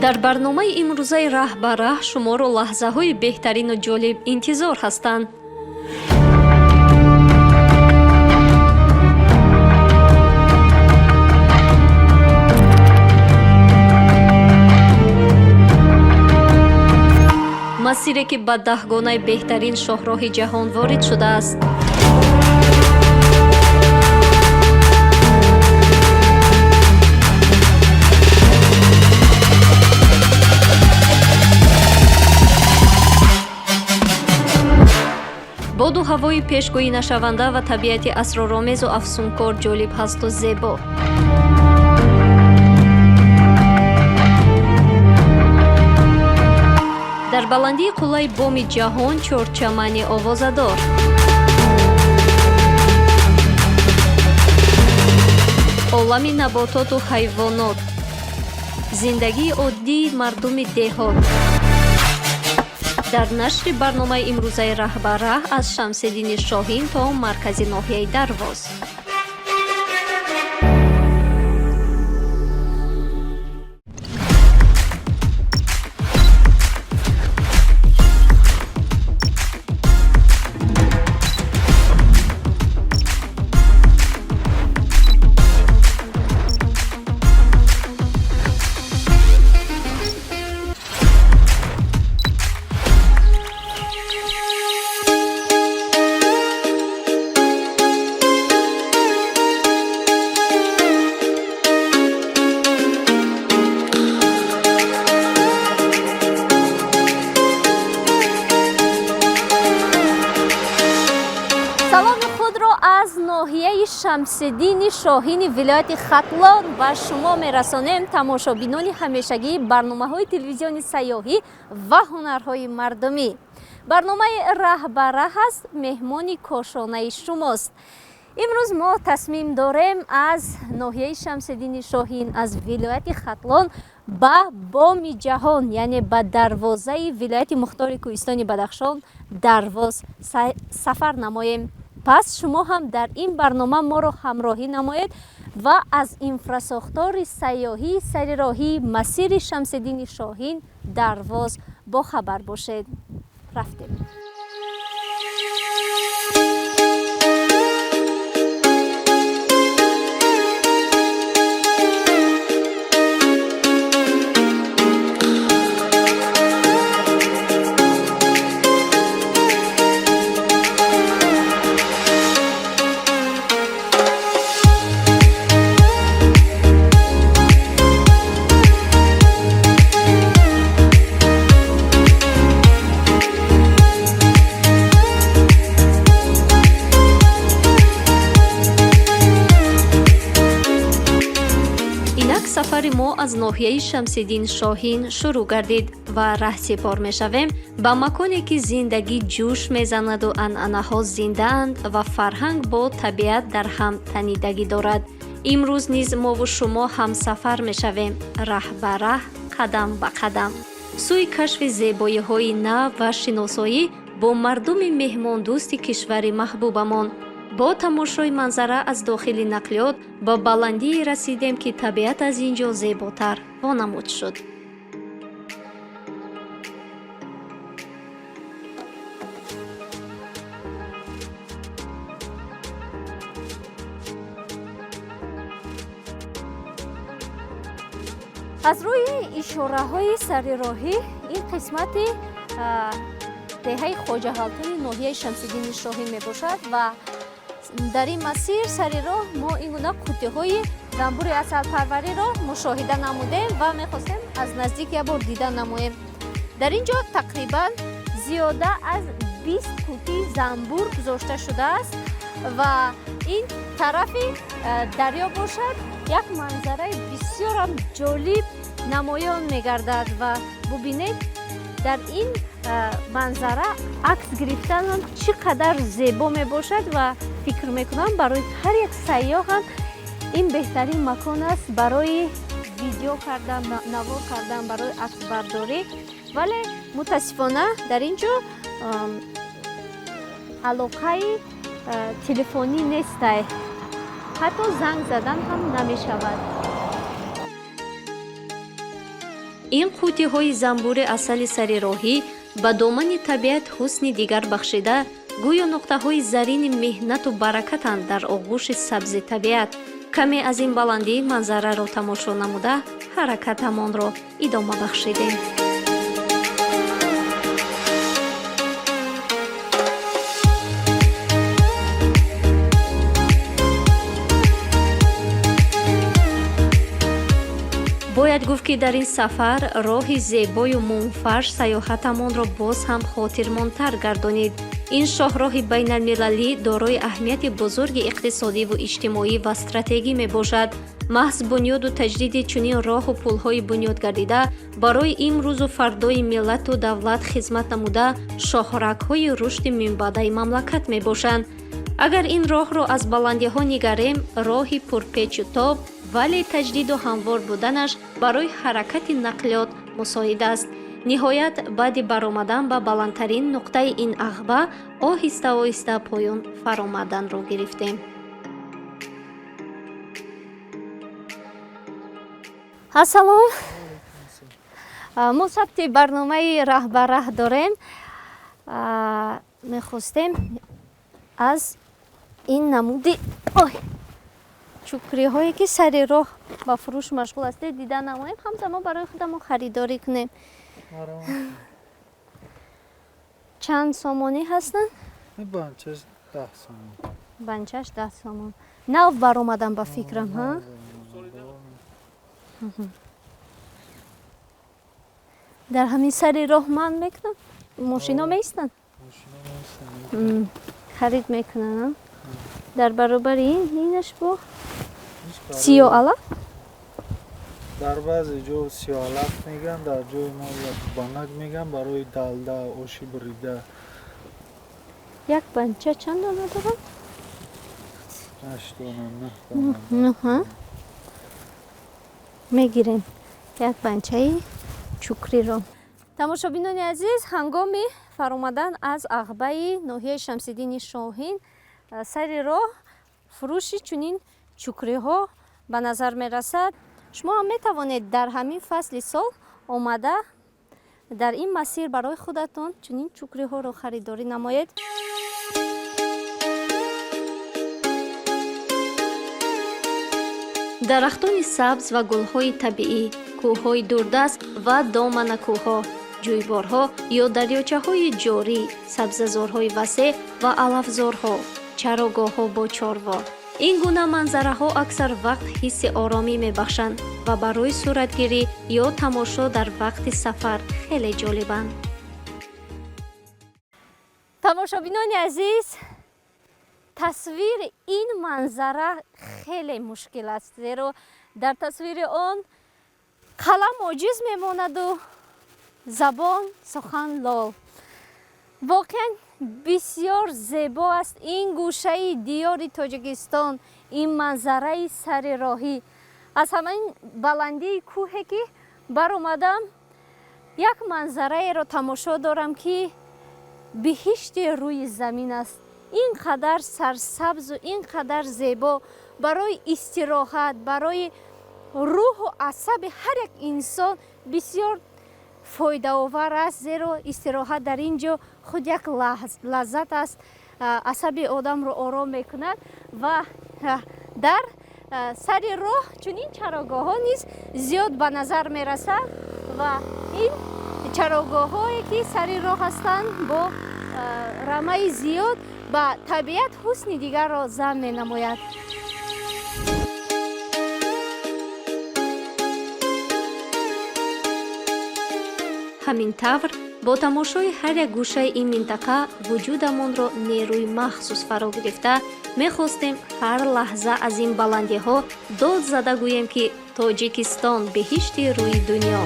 Дар барномаи имрӯзаи «Раҳ ба раҳ» шуморо лаҳзаҳои беҳтарину ҷолиб интизор ҳастанд. Масире, ки ба даҳгонаи беҳтарин шоҳроҳи ҷаҳон ворид шудааст. Боду ҳавои пешгӯӣ нашаванда ва табиати асроромезу афсункор ҷолиб ҳасту зебо. Дар баландии қуллаи боми ҷаҳон чорчамани овозадор. Олами набототу ҳайвонот, зиндагии оддии мардуми деҳот. Дар нашри барномаи имрӯзаи «Раҳ ба раҳ» аз Шамсиддини Шоҳин то маркази ноҳияи Дарвоз. Саломи худро аз ноҳияи Шамсиддини Шоҳини вилояти Хатлон ба шумо мерасонем, тамошобинони ҳамешагии барномаҳои телевизиони сайёҳӣ ва ҳунарҳои мардумӣ. Барномаи «Раҳ ба раҳ» аст, меҳмони кошонаи шумост. Имрӯз мо тасмим дорем аз ноҳияи Шамсиддини Шоҳин, аз вилояти Хатлон ба боми ҷаҳон, яъне ба дарвозаи вилояти мухтори кӯҳистони Бадахшон Дарвоз сафар намоем. Пас шумо ҳам дар ин барнома моро ҳамроҳӣ намоед ва аз инфрасохтори сайёҳии сари роҳии масири Шамсиддини Шоҳин Дарвоз бохабар бошед. Рафтем. Инак сафари мо аз ноҳияи Шамсиддин Шоҳин шурӯъ гардид ва раҳсипор мешавем ба маконе, ки зиндагӣ ҷӯш мезанаду анъанаҳо зиндаанд ва фарҳанг бо табиат дар ҳам танидагӣ дорад. Имрӯз низ мову шумо ҳамсафар мешавем, раҳ ба раҳ, қадам ба қадам, сӯи кашфи зебоиҳои нав ва шиносоӣ бо мардуми меҳмондӯсти кишвари маҳбубамон. Бо тамошои манзара аз дохили нақлиёт ба баландие расидем, ки табиат аз ин ҷо зеботар вонамуд шуд. Аз рӯи ишораҳои сари роҳӣ ин қисмати деҳаи Хоҷаҳалтуни ноҳияи Шамсиддини Шоҳин мебошад ва дар ин масир сари роҳ мо ин гуна қуттиҳои занбури асалпарвариро мушоҳида намудем ва мехостем аз наздик як бор дида намоем. Дар ин ҷо тақрибан зиёда аз 20 қуттии занбур гузошта шудааст ва ин тарафи дарё бошад, як манзараи бисёрам ҷолиб намоён мегардад. Ва бубинед, дар ин манзара акс гирифтанам чӣ қадар зебо мебошад ва фикр мекунам, барои ҳар як сайёҳам ин беҳтарин макон аст барои видео кардан, навор кардан, барои аксбардорӣ. Вале мутаассифона дар ин ҷо алоқаи телефонӣ нестай, ҳатто занг задан ҳам намешавад. Ин қуттиҳои занбури асали сари роҳӣ ба домани табиат ҳусни дигар бахшида, гӯё нуқтаҳои зарини меҳнату баракатанд дар оғӯши сабзи табиат. Каме аз ин баландӣ манзараро тамошо намуда, ҳаракатамонро идома бахшидем. Бояд гуфт, ки дар ин сафар роҳи зебою мумфарш сайёҳатамонро боз ҳам хотирмонтар гардонид. Ин шоҳроҳи байналмилалӣ дорои аҳамияти бузурги иқтисодиву иҷтимоӣ ва стратегӣ мебошад. Маҳз бунёду таҷдиди чунин роҳу пулҳои бунёд гардида барои имрӯзу фардои миллату давлат хизмат намуда, шоҳрагҳои рушди минбаъдаи мамлакат мебошанд. Агар ин роҳро аз баландиҳо нигарем, роҳи пурпечу тоб, вале таҷдиду ҳамвор буданаш барои ҳаракати нақлиёт мусоид аст. Ниҳоят, баъди баромадан ба баландтарин нуқтаи ин ағба, оҳиста оҳиста поён фаромаданро гирифтем. Ассалом, мо сабти барномаи «Раҳ ба раҳ» дорем. Мехостем аз ин намуди ой чукриҳое, ки сари роҳ ба фурӯш машғул ҳастед, дида намоем, ҳамзамон барои худамон харидорӣ кунем. Чанд сомонӣ ҳастанд? Банчаш 10 сомон. Банчаш 10 сомон. Нав баромадам, ба фикрам, ҳа? Дар ҳамин сари роҳ ман мекунам, мошино меистанд, харид мекунанд. Дар баробари ин инаш бо сиёалаф. Дар баъзе ҷо сиёалаф мегӯянд, дар ҷои мо банак мегӯянд, барои далда, оши бурида. Як банча чанд дона дорад? Ҳашт дона, нӯҳ дона. Мегирем як банчаи чукриро. Тамошобинони азиз, ҳангоми фаромадан аз ағбаи ноҳияи Шамсиддини Шоҳин, сари роҳ фурӯши чунин чукриҳо ба назар мерасад. Шумо ҳам метавонед дар ҳамин фасли сол омада, дар ин масир барои худатон чунин чукриҳоро харидорӣ намоед. Дарахтони сабз ва гулҳои табиӣ, кӯҳҳои дурдаст ва доманакӯҳҳо, ҷӯйборҳо ё дарёчаҳои ҷорӣ, сабзазорҳои васеъ ва алафзорҳо, чарогоҳҳо бо чорво. Ин гуна манзараҳо аксар вақт ҳисси оромӣ мебахшанд ва барои суратгирӣ ё тамошо дар вақти сафар хеле ҷолибанд. Тамошобинони азиз, тасвири ин манзара хеле мушкил аст, зеро дар тасвири он қалам оҷиз мемонаду забон сухан лол. Воқеан, бисёр зебо аст ин гӯшаи диёри Тоҷикистон, ин манзараи сари роҳӣ. Аз ҳамаин баландии кӯҳе ки баромадам, як манзараеро тамошо дорам, ки биҳишти рӯи замин аст. Ин қадар сарсабзу ин қадар зебо, барои истироҳат, барои рӯҳу асаби ҳар як инсон бисёр фоидаовар аст, зеро истироҳат дар ин ҷо худ як лаззат аст, асаби одамро ором мекунад. Ва дар сари роҳ чунин чарогоҳҳо низ зиёд ба назар мерасад ва ин чарогоҳҳое, ки сари роҳ ҳастанд, бо рамаи зиёд ба табиат ҳусни дигарро зам менамояд. Ҳамин тавр, бо тамошои ҳар як гӯшаи ин минтақа вуҷудамонро нерӯи махсус фаро гирифта, мехостем ҳар лаҳза аз ин баландиҳо дод зада гӯем, ки Тоҷикистон беҳишти рӯи дунё.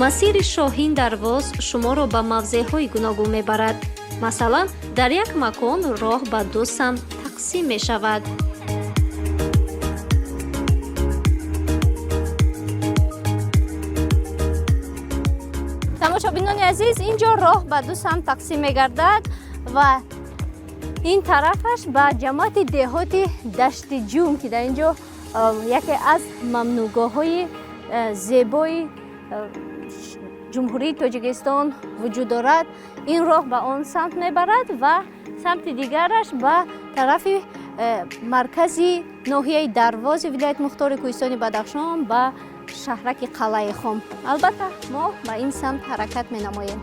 Масири Шоҳин Дарвоз шуморо ба мавзеъҳои гуногун мебарад. Масалан, дар як макон роҳ ба ду самт тақсим мешавад. Тамошобинони азиз, ин ҷо роҳ ба ду самт тақсим мегардад ва Ин тарафаш ба ҷамоати деҳоти Дашти Ҷум, ки дар ин ҷо яке аз мамнӯъгоҳҳои зебои Ҷумҳурии Тоҷикистон вуҷуд дорад, ин роҳ ба он самт мебарад ва самти дигараш ба тарафи маркази ноҳияи Дарвози вилояти мухтори кӯҳистони Бадахшон, ба шаҳраки Қалъаи Хом. Албатта, мо ба ин самт ҳаракат менамоем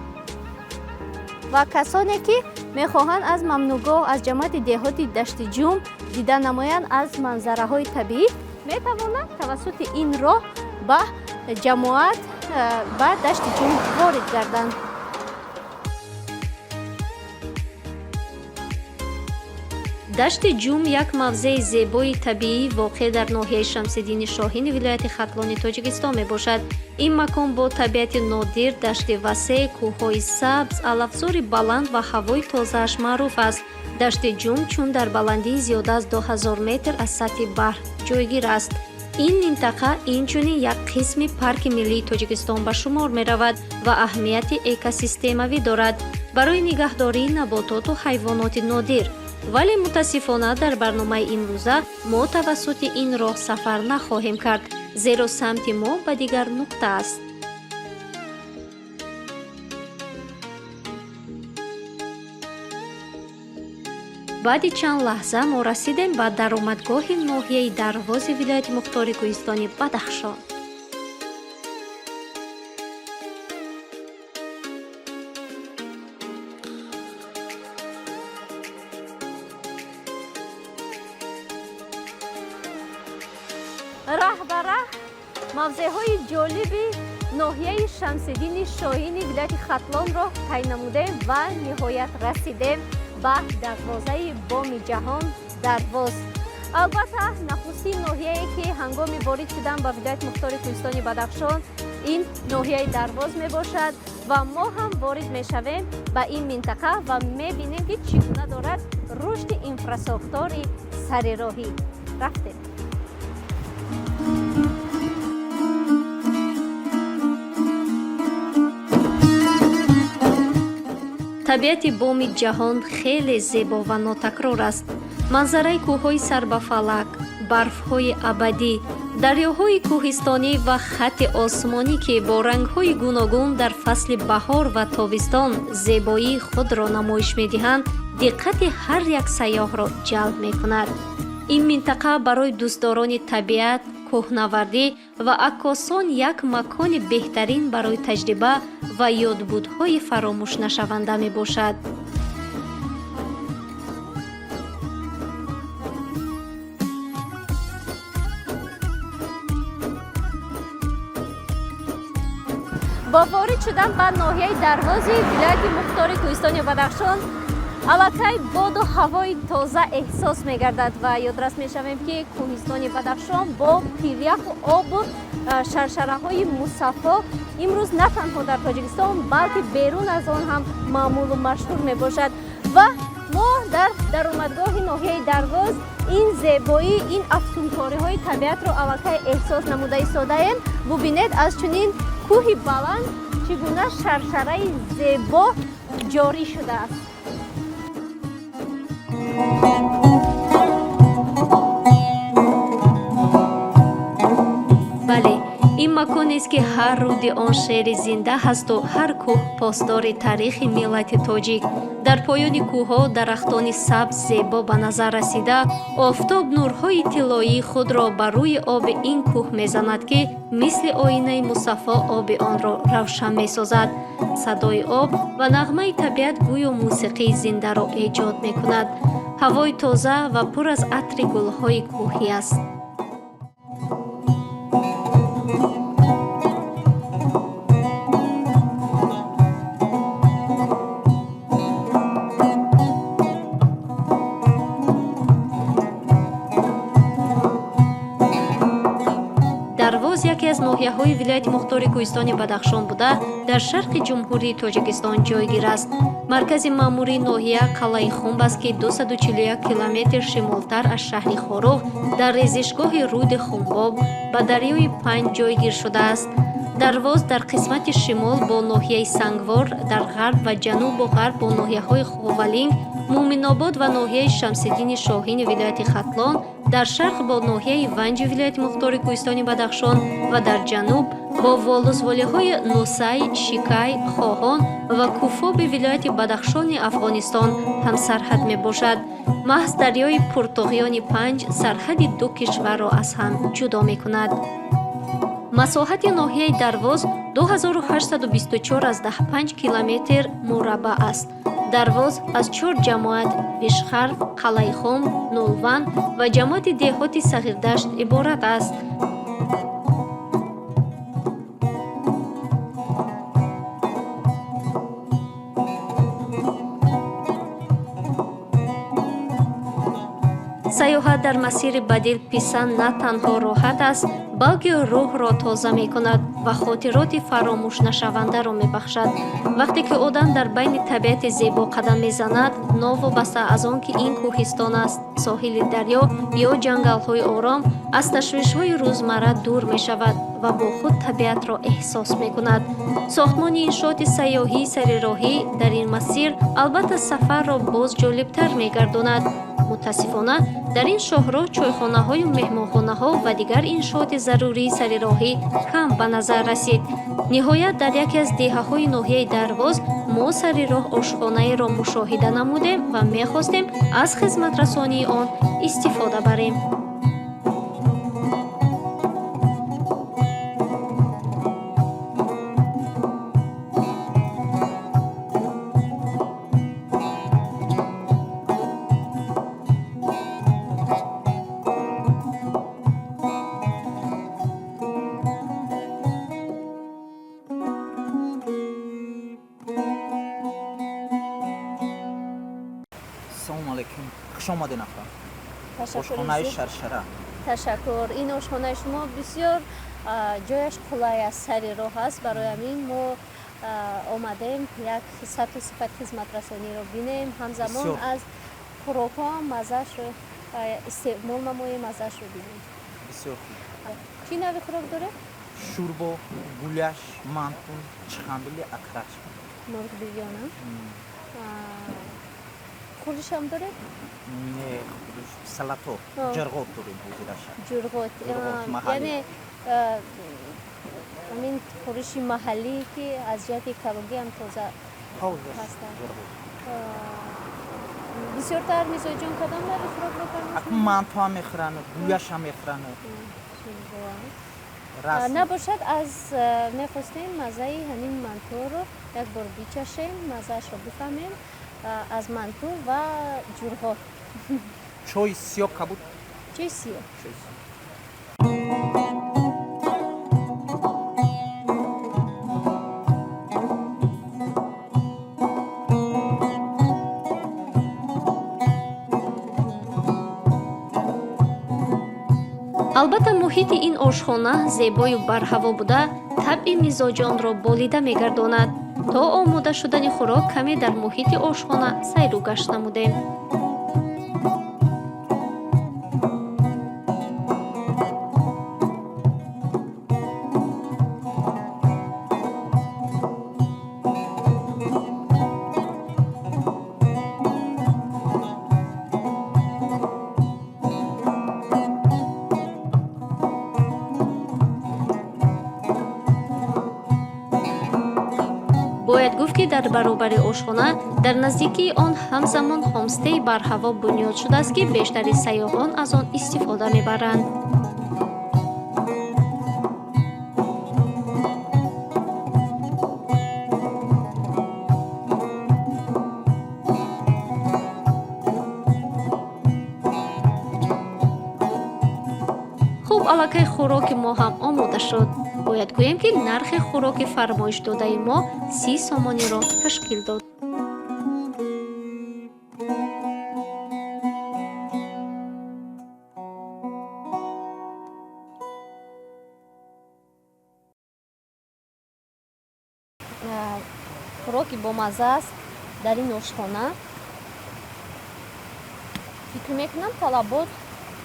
ва касоне ки мехоҳанд аз мамнӯъгоҳ, аз ҷамоати деҳоти Дашти Ҷум дида намоянд аз манзараҳои табиӣ, метавонанд тавассути ин роҳ ба ҷамоат, ба Дашти Ҷум ворид гарданд. Дашти Ҷум як мавзеи зебои табиӣ, воқеъ дар ноҳияи Шамсиддини Шоҳини вилояти Хатлони Тоҷикистон мебошад. Ин макон бо табиати нодир, дашти васеъ, кӯҳҳои сабз, алафзори баланд ва ҳавои тозааш маъруф аст. Дашти Ҷум чун дар баландии зиёда аз 2000 метр аз сатҳи баҳр ҷойгир аст, ин минтақа инчунин як қисми Парки миллии Тоҷикистон ба шумор меравад ва аҳамияти экосистемавӣ дорад барои нигаҳдории набототу ҳайвоноти нодир. Вале мутаассифона, дар барномаи имрӯза мо тавассути ин роҳ сафар нахоҳем кард, зеро самти мо ба дигар нуқта аст. Баъди чанд лаҳза мо расидем ба даромадгоҳи ноҳияи Дарвози вилояти мухтори кӯҳистони Бадахшон. Раҳ ба раҳ мавзеъҳои ҷолиби ноҳияи Шамсиддини Шоҳини вилояти Хатлонро тай намудем ва ниҳоят расидем ба дарвозаи Боми ҷаҳон, Дарвоз. Албатта, нахустин ноҳияе ки ҳангоми ворид шудан ба вилояти мухтори кӯҳистони Бадахшон, ин ноҳияи Дарвоз мебошад ва мо ҳам ворид мешавем ба ин минтақа ва мебинем, ки чӣ гуна дорад рушди инфрасохтори сарироҳӣ. Рафтем. Табиати Боми ҷаҳон хеле зебо ва нотакрор аст. Манзараи кӯҳҳои сарбафалак, барфҳои абадӣ, дарёҳои кӯҳистонӣ ва хатти осмонӣ, ки бо рангҳои гуногун дар фасли баҳор ва тобистон зебоии худро намоиш медиҳанд, диққати ҳар як сайёҳро ҷалб мекунад. Ин минтақа барои дӯстдорони табиат, кӯҳнавардӣ ва аккосон як макони беҳтарин барои таҷриба ва ёдбудҳои фаромӯшнашаванда мебошад. Бо ворид шудан ба ноҳияи Дарвози вилояти мухтори кӯҳистони Бадахшон аллакай боду ҳавои тоза эҳсос мегардад ва ёдрас мешавем, ки кӯҳистони Бадахшон бо пиряху обу шаршараҳои мусаффо имрӯз на танҳо дар Тоҷикистон, балки берун аз он ҳам маъмулу машҳур мебошад. Ва мо дар даромадгоҳи ноҳияи Дарвоз ин зебоӣ, ин афсункориҳои табиатро аллакай эҳсос намуда истодаем. Бубинед, аз чунин кӯҳи баланд чӣ гуна шаршараи зебо ҷорӣ шудааст. Бале, ин маконест, ки ҳар руди он шеъри зинда ҳасту ҳар кӯҳ посдори таърихи миллати тоҷик. Дар поёни кӯҳҳо дарахтони сабз зебо ба назар расида, офтоб нурҳои тиллоии худро ба рӯи оби ин кӯҳ мезанад, ки мисли оинаи мусаффо оби онро равшан месозад. Садои об ва нағмаи табиат гӯё мусиқии зиндаро эҷод мекунад. Ҳавои тоза ва пур аз атри гулҳои кӯҳӣ аст. Дарвоз яке аз ноҳияҳои вилояти мухтори кӯҳистони Бадахшон буда, дар шарқи Ҷумҳурии Тоҷикистон ҷойгир аст. Маркази маъмурии ноҳия қалъаи Хумб аст, ки 241 километр шимолтар аз шаҳри Хоруғ, дар резишгоҳи руди Хумбоб ба дарёи Панҷ ҷойгир шудааст. Дарвоз дар қисмати шимол бо ноҳияи Сангвор, дар ғарб ва ҷанубу ғарб бо ноҳияҳои Ховалинг, Муъминобод ва ноҳияи Шамсиддини Шоҳини вилояти Хатлон, дар шарқ бо ноҳияи Ванҷи вилояти мухтори кӯҳистони Бадахшон ва дар ҷануб бо волусволиҳои Нусай, Шикай, Хоҳон ва Куфоби вилояти Бадахшони Афғонистон ҳамсарҳад мебошад. Маҳз дарёи пуртуғёни Панҷ сарҳади ду кишварро аз ҳам ҷудо мекунад. Масоҳати ноҳияи Дарвоз 2824,5 километр мураббаъ аст. Дарвоз аз чор ҷамоат: Вишхарв, Қалъаихом, Нулван ва ҷамоати деҳоти Сағирдашт иборат аст. Сайёҳат дар масири ба дил писанд на танҳо роҳат аст, балки рӯҳро тоза мекунад ва хотироти фаромӯшнашавандаро мебахшад. Вақте ки одам дар байни табиати зебо қадам мезанад, новобаста аз он ки ин кӯҳистон аст, соҳили дарё ё ҷангалҳои ором, аз ташвишҳои рӯзмарра дур мешавад ва бо худ табиатро эҳсос мекунад. Сохтмони иншооти сайёҳии сарироҳӣ дар ин масир албатта сафарро боз ҷолибтар мегардонад. Мутаассифона, дар ин шоҳроҳ чойхонаҳою меҳмонхонаҳо ва дигар иншооти зарурии сарироҳӣ кам ба назар расид. Ниҳоят, дар яке аз деҳаҳои ноҳияи Дарвоз мо сари роҳ ошхонаеро мушоҳида намудем ва мехостем аз хизматрасонии он истифода барем. Салому алайкум, хуш омадед, нафар. Ошхонаи Шаршара. Ташаккур. Ин ошхонаи шумо бисёр ҷояш қулай аст, сари роҳ аст. Барои ҳамин мо омадем, як сатҳу сифати хизматрасониро бинем, ҳамзамон аз хӯрокҳо ҳам маззаашро истеъмол намоем, маззаашро бинем. Бисёр хуб. Чӣ нави хӯрок доред? Шӯрбо, гуляш, манту, чихамбили, акрач. Мурғ бирёна. Хӯришам доред? Не, хӯриш, салато, ҷарғот дорем ҳозираша. Ҷурғот, яъне ҳамин хӯриши маҳаллӣ, ки аз ҷиҳати экологӣ ҳам тоза ҳастанд. Бисёртар мизоҷон кадом нави хӯрокро фармоиш? Мантуам мехӯранд, гуляшам мехӯранд. Набошад, аз мехостем маззаи ҳамин мантуро як бор бичашем, маззаашро бифаҳмем аз манту ва ҷурғот. Чойи сиёҳ, кабуд? Чойи сиёҳ. Албатта, муҳити ин ошхона зебою барҳаво буда, табъи мизоҷонро болида мегардонад. То омода шудани хӯрок каме дар муҳити ошхона сайру гашт намудем. Бояд гуфт, ки дар баробари ошхона дар наздикии он ҳамзамон ҳомстеи барҳаво бунёд шудааст, ки бештари сайёҳон аз он истифода мебаранд. Хуб, аллакай хӯроки мо ҳам омода шуд. Бояд гӯем, ки нархи хӯроки фармоишдодаи мо 30 сомониро ташкил дод. Хӯроки бомазза аст дар ин ошхона. Фикр мекунам,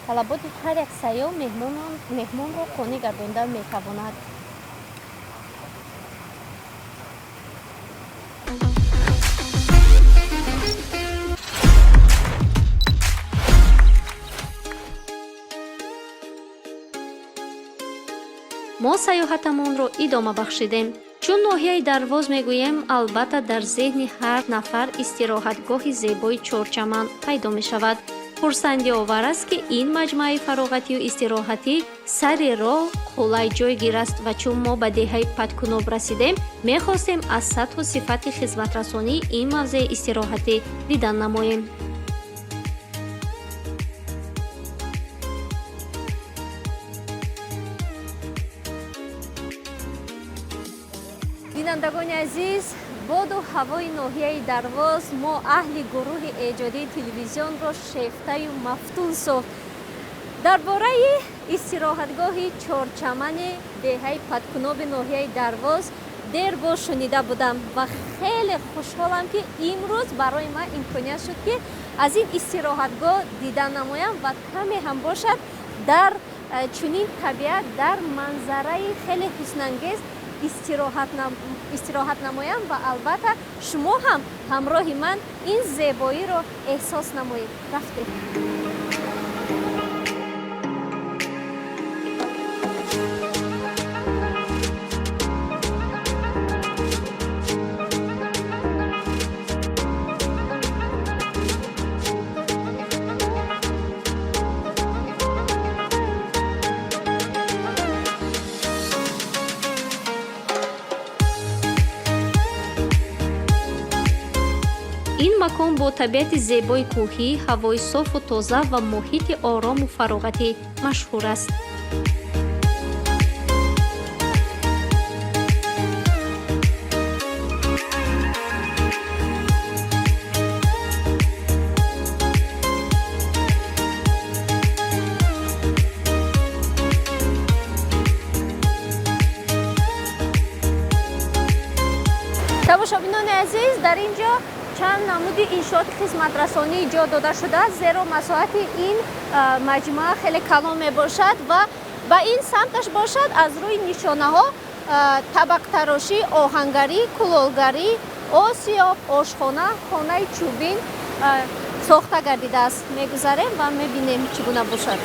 талаботи ҳар як сайёҳ меҳмонро қонеъ гардонда метавонад. Сайёҳатамонро идома бахшидем. Чун ноҳияи Дарвоз мегӯем, албатта, дар зеҳни ҳар нафар истироҳатгоҳи зебои Чорчаман пайдо мешавад. Хурсандиовар аст, ки ин маҷмӯаи фароғатию истироҳатӣ сари роҳ қулай ҷойгир аст ва чун мо ба деҳаи Паткуноб расидем, мехостем аз сатҳу сифати хизматрасонии ин мавзеи истироҳатӣ дидан намоем. Бинандагони азиз, боду ҳавои ноҳияи Дарвоз мо аҳли гурӯҳи эҷодии телевизионро шефтаю мафтун сохт. Дар бораи истироҳатгоҳи Чорчамани деҳаи Паткуноби ноҳияи Дарвоз дер боз шунида будам ва хеле хушҳолам, ки имрӯз барои ман имконият шуд, ки аз ин истироҳатгоҳ дидан намоям ва каме ҳам бошад дар чунин табиат, дар манзараи хеле ҳуснангез истироҳат намоям ва албатта, шумо ҳам ҳамроҳи ман ин зебоиро эҳсос намоед. Рафтем. Ин макон бо табиати зебои кӯҳӣ, ҳавои софу тоза ва муҳити орому фароғатӣ машҳур аст. Тамошобинони азиз, дар ин ҷо чанд намуди иншооти хизматрасонӣ ҷо дода шудааст, зеро масоҳати ин маҷмӯа хеле калон мебошад ва ба ин самташ бошад, аз рӯи нишонаҳо табақтарошӣ, оҳангарӣ, кулолгарӣ, осиёб, ошхона, хонаи чӯбин сохта гардидааст. Мегузарем ва мебинем, чӣ гуна бошад.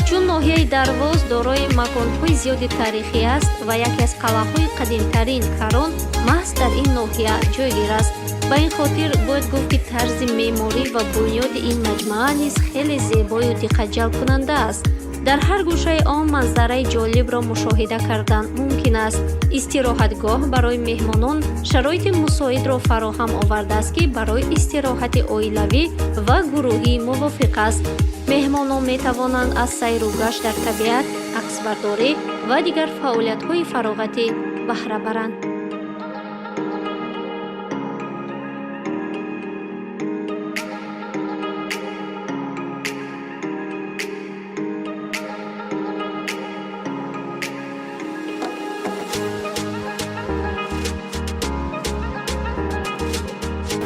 Чун ноҳияи Дарвоз дорои маконҳои зиёди таърихӣ аст ва яке аз қалъаҳои қадимтарин, Карон, маҳз дар ин ноҳия ҷойгир аст, ба ин хотир бояд гуфт, ки тарзи меъморӣ ва бунёди ин маҷмӯа низ хеле зебою диққатҷалбкунанда аст. Дар ҳар гӯшаи он манзараи ҷолибро мушоҳида кардан мумкин аст. Истироҳатгоҳ барои меҳмонон шароити мусоидро фароҳам овардааст, ки барои истироҳати оилавӣ ва гурӯҳӣ мувофиқ аст. Меҳмонон метавонанд аз сайру гашт дар табиат, аксбардорӣ ва дигар фаъолиятҳои фароғатӣ баҳра баранд.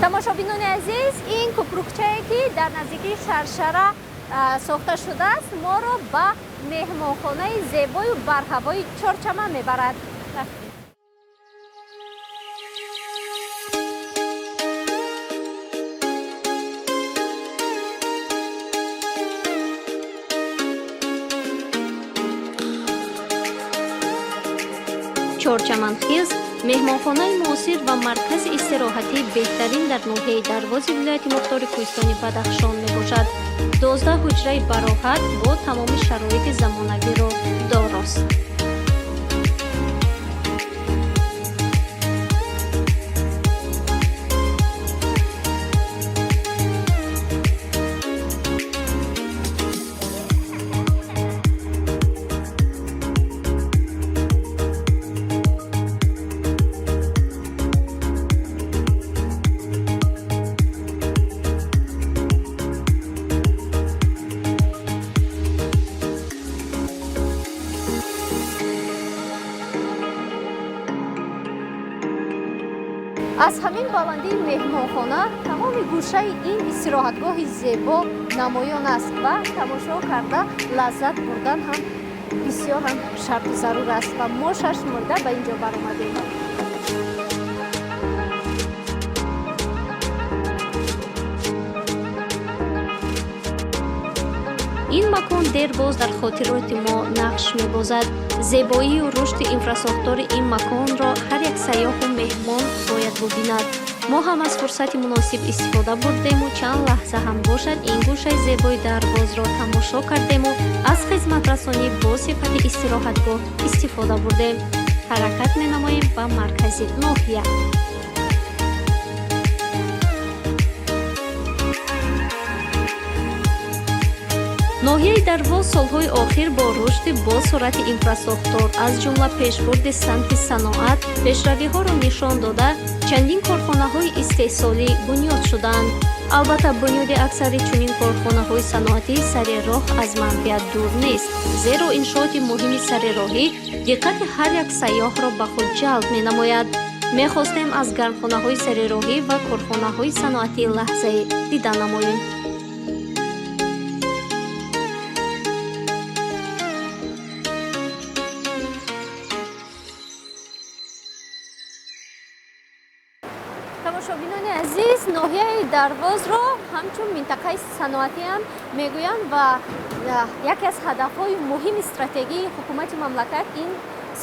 Тамошобинони азиз, ин кӯпрукчае, ки дар наздикии шаршара сохта шудааст, моро ба меҳмонхонаи зебою барҳавои Чорчаман мебарад. Рафтем. Чорчаман Хилс меҳмонхонаи муосир ва маркази истироҳатии беҳтарин дар ноҳияи Дарвози вилояти мухтори кӯҳистони Бадахшон мебошад. 12 ҳуҷраи бароҳат бо тамоми шароити замонавиро дорост. Аз ҳамин баландии меҳмонхона тамоми гӯшаи ин истироҳатгоҳи зебо намоён аст ва тамошо карда лаззат бурдан ҳам бисёр ҳам шарту зарур аст ва мо шашмурда ба ин ҷо баромадем. Ин макон дербоз дар хотироти мо нақш мебозад. Зебоию рушди инфрасохтори ин маконро ҳар як сайёҳу меҳмон бояд бубинад. Мо ҳам аз фурсати муносиб истифода бурдему чанд лаҳза ҳам бошад, ин гӯшаи зебои Дарвозро тамошо кардему аз хизматрасонӣ бо сифати истироҳатгоҳ истифода бурдем. Ҳаракат менамоем ба маркази ноҳия. Ноҳияи Дарвоз солҳои охир бо рушди босуръати инфрасохтор, аз ҷумла пешбурди самти саноат, пешравиҳоро нишон дода, чандин корхонаҳои истеҳсолӣ бунёд шуданд. Албатта, бунёди аксари чунин корхонаҳои саноатӣ сари роҳ аз манфиат дур нест, зеро иншооти муҳими сари роҳӣ диққати ҳар як сайёҳро ба худ ҷалб менамояд. Мехостем аз гармхонаҳои сари роҳӣ ва корхонаҳои саноатӣ лаҳзае дида намоем. Тамошобинони азиз, ноҳияи Дарвозро ҳамчун минтақаи саноатӣ ҳам мегӯянд ва яке аз ҳадафҳои муҳими стратегии ҳукумати мамлакат ин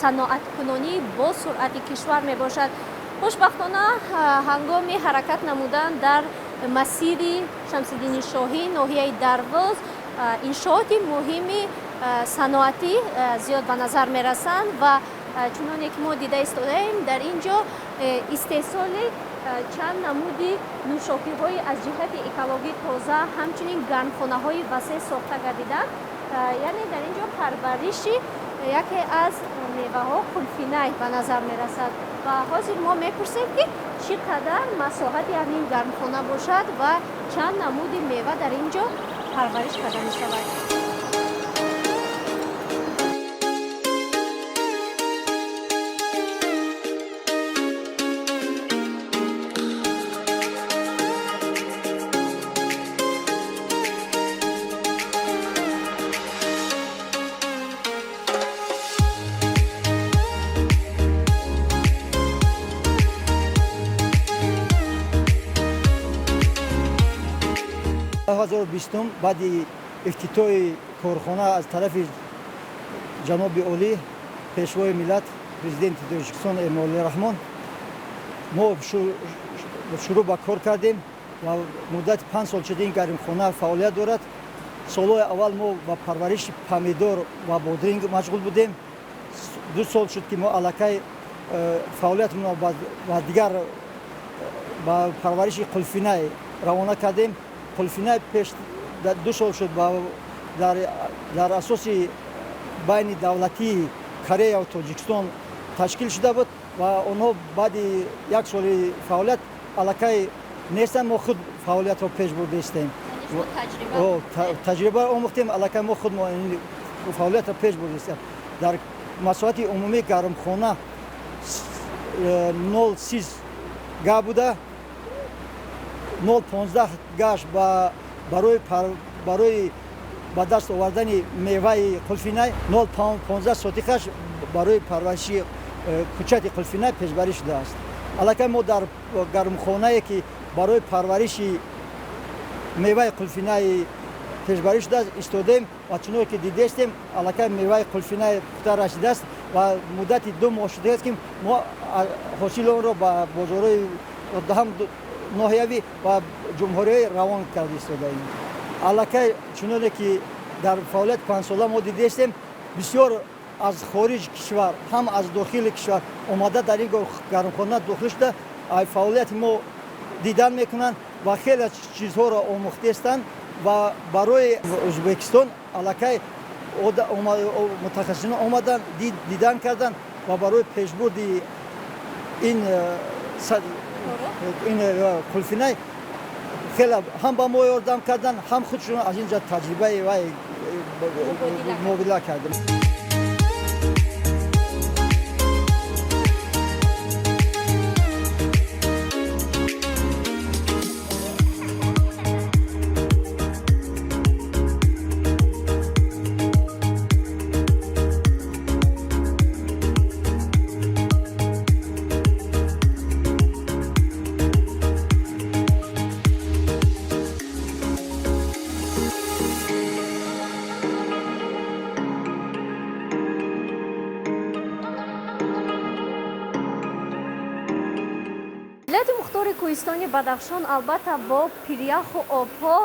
саноаткунонии бо суръати кишвар мебошад. Хушбахтона, ҳангоми ҳаракат намудан дар масири Шамсиддини Шоҳӣ, ноҳияи Дарвоз, иншооти муҳими саноатӣ зиёд ба назар мерасанд ва чуноне ки мо дида истодаем, дар ин ҷо истеҳсоли чанд намуди нӯшокиҳои аз ҷиҳати экологӣ тоза, ҳамчунин гармхонаҳои васеъ сохта гардиданд. Яъне дар ин ҷо парвариши яке аз меваҳо, қулфинай, ба назар мерасад ва ҳозир мо мепурсем, ки чӣ қадар масоҳати ҳамин гармхона бошад ва чанд намуди мева дар ин ҷо парвариш карда мешавад. 2020 баъди ифтитоҳи корхона аз тарафи ҷаноби олӣ, Пешвои миллат, Президенти Тоҷикистон Эмомалӣ Раҳмон, мо шурӯъ ба кор кардем ва муддати 5 сол шуд, ин гармхона фаъолият дорад. Солҳои аввал мо ба парвариши помидор ва бодринг машғул будем. 2 сол шуд, ки мо аллакай фаъолиятамонро ба дигар, ба парвариши қулфинай равона кардем. Қулфинай пеш 2 сол шуд, дар асоси байни давлатии Корея ва Тоҷикистон ташкил шуда буд ва онҳо баъди як соли фаъолият аллакай нестанд. Мо худ фаъолиятро пеш бурдаистем, таҷриба омӯхтем, аллакай мо худ фаъолиятро пеш бурдаистем. Дар масоҳати умумии гармхона 0,30 га буда, 0,15 гаш барои ба даст овардани меваи қулфинай, 0,15 сотихаш барои парвариши кӯчати қулфинай пешбарӣ шудааст. Аллакай мо дар гармхонае, ки барои парвариши меваи қулфинай пешбарӣ шудааст, истодаем ва чуноне ки дидестем, аллакай меваи қулфинай пухта расидааст ва муддати 2 моҳ шудааст, ки мо ҳосили онро ба бозорҳои ҳам ноҳиявӣ ва ҷумҳуриявӣ равон карда истодаем. Аллакай чуноне ки дар фаъолияти 5сола мо дидестем, бисёр аз хориҷ кишвар, ҳам аз дохили кишвар омада, дар ин гармхона дохил шуда, фаъолияти мо дидан мекунанд ва хеле чизҳоро омӯхтаистанд ва барои Ӯзбекистон аллакай мутахассисон омаданд, дидан карданд ва барои пешбурди ин қулфинай хеле ҳам ба мо ёрдам карданд, ҳам худшон аз ин ҷо таҷрибаи вай мубодила кардем. Кӯҳистони Бадахшон албатта бо пиряху обҳо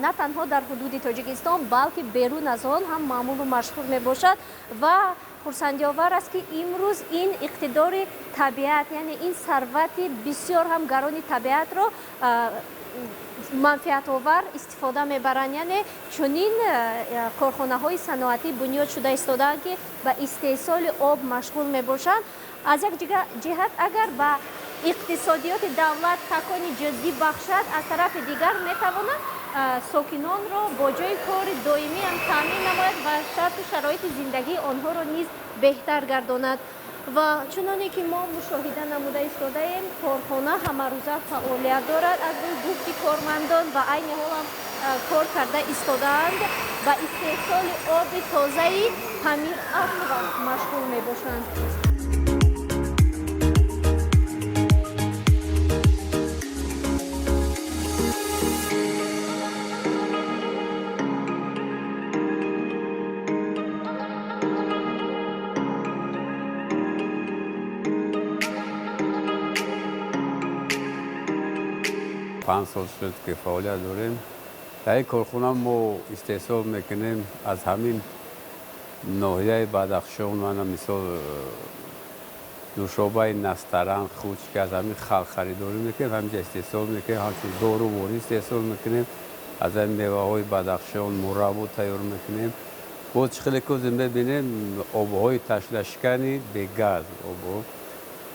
на танҳо дар ҳудуди Тоҷикистон, балки берун аз он ҳам маъмулу машҳур мебошад ва хурсандиовар аст, ки имрӯз ин иқтидори табиат, яъне ин сарвати бисёр ҳам гарони табиатро манфиатовар истифода мебаранд. Яъне чунин корхонаҳои саноатӣ бунёд шуда истодаанд, ки ба истеҳсоли об машғул мебошанд. Аз як ҷиҳат, агар ба иқтисодиёти давлат такони ҷиддӣ бахшад, аз тарафи дигар метавонад сокинонро бо ҷойи кори доимӣ ҳам таъмин намояд ва шарту шароити зиндагии онҳоро низ беҳтар гардонад. Ва чуноне ки мо мушоҳида намуда истодаем, корхона ҳамарӯза фаъолият дорад аз рӯи гуфти кормандон ва айни ҳол ҳам кор карда истодаанд, ба истеҳсоли оби тозаи Памир Аква машғул мебошанд. 5 сол шуд, ки фаъолият дорем. Дар ин корхона мо истеҳсол мекунем аз ҳамин ноҳияи Бадахшон, мана мисол нӯшобаи Настаран, хуч, ки аз ҳамин халқ харидорӣ мекунем, ҳаминҷа истеҳсол мекунем. Ҳамчун доруворӣ истеҳсол мекунем, аз ҳамин меваҳои Бадахшон мураббо тайёр мекунем. Боз чӣ хеле кӯзе мебинем, обҳои ташнашикани бегаз, обҳо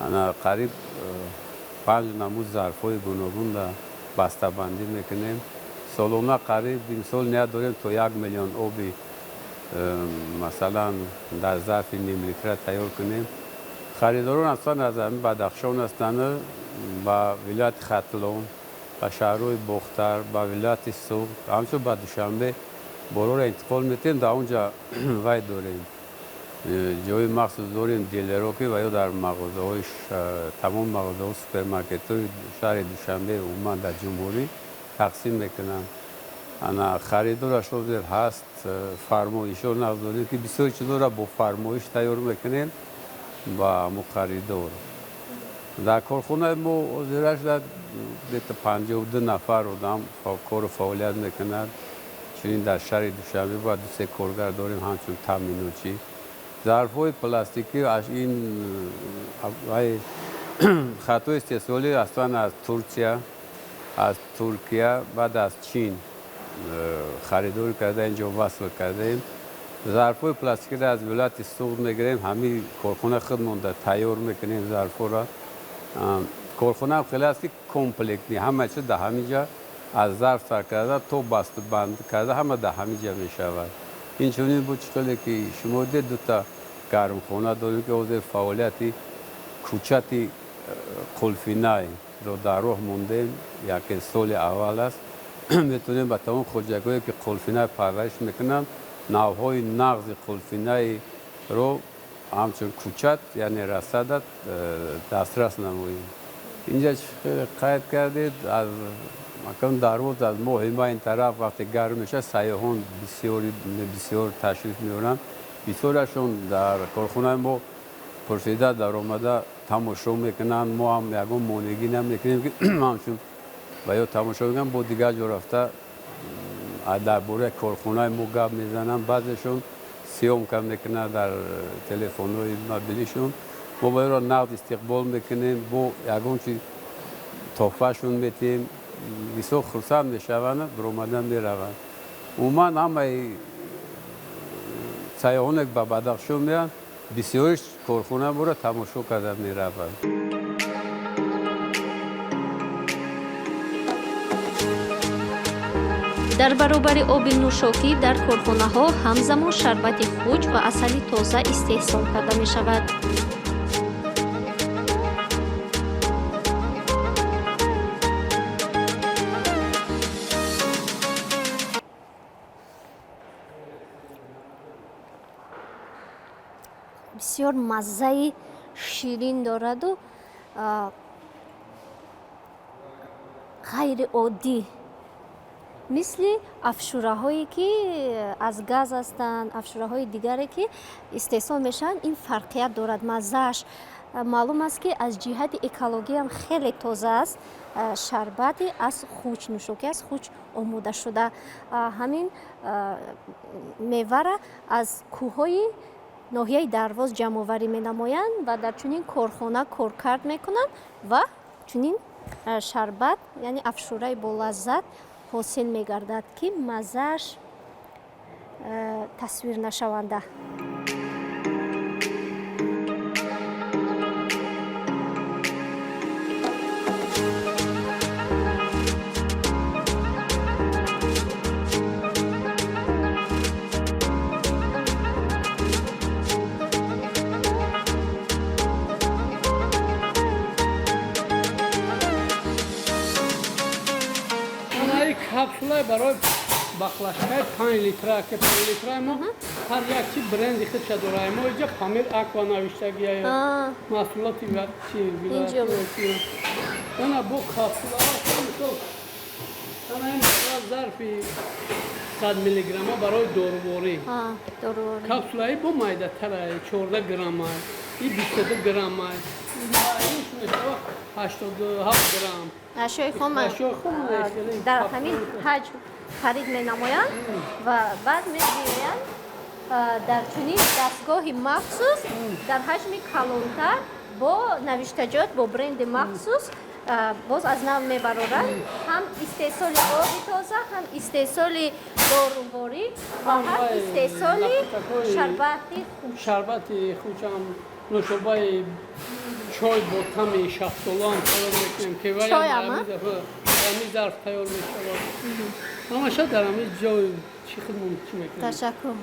ана қариб панҷ намуд зарфҳои гуногун бастабандӣ мекунем. Солона қариб имсол ният дорем то 1 миллион оби масалан дар зарфи нимлитра тайёр кунем. Харидорон аслан аз ҳамин Бадахшон ҳастанд, ба вилояти Хатлон, ба шаҳрҳои Бохтар, ба вилояти Суғд, ҳамчун ба Душанбе борҳоро интиқол медиҳем. Дар он ҷа вай дорем, ҷои махсус дорем, дилеро, ки ва ё дар мағозаҳои, тамом мағозаҳо, супермаркетҳои шаҳри Душанбе, умуман дар ҷумҳурӣ тақсим мекунанд. Ана харидораш ҳозир ҳаст, фармоишҳо нағз дорем, ки бисёр чизҳоро бо фармоиш тайёр мекунем ба ҳамун харидор. Дар корхонаи мо ҳозираш где-то 52 нафар одам кору фаъолият мекунад. Чунин дар шаҳри Душанбе бояд дусе коргар дорем, ҳамчун таъминотчӣ. Зарфҳои пластикӣ ин хатҳои истеҳсолӣ аслан аз Турсия, аз Туркия, баъд аз Чин харидорӣ карда, инҷо васл кардаем. Зарфҳои пластикиро аз вилояти Суғд мегирем, ҳамин корхона худмонда тайёр мекунем зарфҳоро. Корхонаам хеле аст, ки комплектный, ҳама чиз дар ҳамин ҷа, аз зарф сар карда то бастубанд карда, ҳама дар ҳамин ҷа мешавад. Инчунин буд, чӣ хеле ки шумо дид, дута гармхона дорем, ки ҳозир фаъолияти кучати қулфинайро дар роҳ мондем. Яке соли аввал аст, метавонем ба тамом хоҷагиҳое, ки қулфинай парвариш мекунанд, навъҳои нағзи қулфинайро ҳамчун кучат, яъне рассада, дастрас намоем. Инҷа қайд кардед, аз макон дарвоз аз моҳи май ин тараф, вақте гарм мешавад, сайёҳон бисёр ташриф меоранд. Бисёрашон дар корхонаи мо пурсида даромада тамошо мекунанд. Мо ҳам ягон монеъгӣ намекунем, ки ҳамчун ва ё тамошо мекунанд, бо дигар ҷо рафта дар бораи корхонаи мо гап мезананд. Баъзешон съёмка мекунанд дар телефонҳои мобилишон. Мо ба ёро нағд истиқбол мекунем, бо ягон чи тӯҳфашон метиҳем, бисёр хурсанд мешаванд, биромада мераванд. Умуман ҳамаи сайёҳоне ба Бадахшон меянд, бисёриш корхона моро тамошо карда мераванд. Дар баробари оби нӯшокӣ дар корхонаҳо ҳамзамон шарбати хуч ва асали тоза истеҳсол карда мешавад. Бисёр маззаи ширин дораду ғайриоддӣ, мисли афшураҳое, ки аз газ ҳастанд, афшураҳои дигаре, ки истеҳсол мешаванд, ин фарқият дорад маззааш. Маълум аст, ки аз ҷиҳати экологиям хеле тоза аст. Шарбати аз хуч, нӯшокӣ аз хуч омода шуда. Ҳамин мевара аз кӯҳҳои ноҳияи Дарвоз ҷамъоварӣ менамоянд ва дар чунин корхона коркард мекунанд ва чунин шарбат, яъне афшураи болаззат ҳосил мегардад, ки маззааш тасвирнашаванда. Капсулаи барои баклашкаи 5 литра, ки 5 литраи мо ҳар як чи бренди худша дора. Мо иҷа Памир Аква навиштагия, маҳсулоти чи она бо капсулаҳо. Мисол, ана ин зарфи 100 миллиграмма барои доруворӣ, капсулаи бо майдатара, 14 грамма, и 22 грамма, ин мешава 87 грамм. Ашёи хом дар ҳамин ҳаҷм харид менамоянд ва баъд мебиёянд, дар чунин дастгоҳи махсус дар ҳаҷми калонтар, бо навиштаҷот, бо бренди махсус боз аз нав мебароранд. Ҳам истеҳсоли оби тоза, ҳам истеҳсоли доруворӣ ва ҳам истеҳсоли шарбати хуч. Шарбати хучам, нӯшобаи чой бо тами шафтолуам тайёр мекунем, ки ами зарф тайёр мешавад. Ҳамаша дар ҳамин ҷой чӣ хидмат чӣ мекунем. Ташаккур.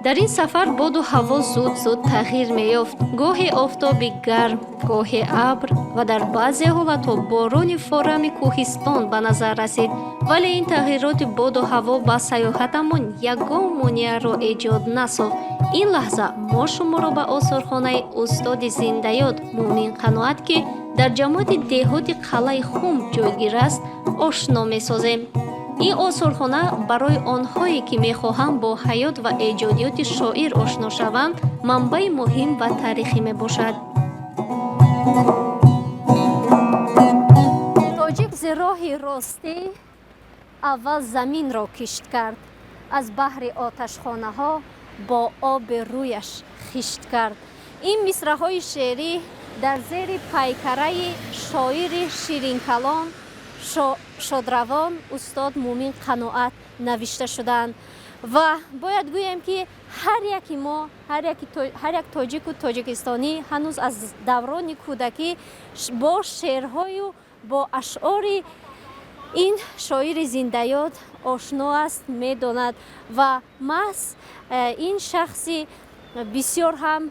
Дар ин сафар боду ҳаво зуд зуд тағйир меёфт. Гоҳе офтоби гарм, гоҳе абр ва дар баъзе ҳолатҳо борони форами кӯҳистон ба назар расид. Вале ин тағйироти боду ҳаво ба сайёҳатамон ягон монеаро эҷод насохт. Ин лаҳза мо шуморо ба осорхонаи устоди зиндаёд Муъмин Қаноат, ки дар ҷамоати деҳоти Қалъаи Хум ҷойгир аст, ошно месозем. Ин осорхона барои онҳое, ки мехоҳанд бо ҳаёт ва эҷодиёти шоир ошно шаванд, манбаи муҳим ва таърихӣ мебошад. Тоҷик зи роҳи ростӣ аввал заминро кишт кард, аз баҳри оташхонаҳо бо оби рӯяш хишт кард. Ин мисраҳои шеърӣ дар зери пайкараи шоири ширинкалом, шодравон устод Муъмин Қаноат навишта шудаанд. Ва бояд гӯем, ки ҳар яки мо, ҳар як тоҷику тоҷикистонӣ ҳанӯз аз даврони кӯдакӣ бо шеърҳою бо ашъори ин шоири зиндаёд ошно аст, медонад. Ва маҳз ин шахси бисёр ҳам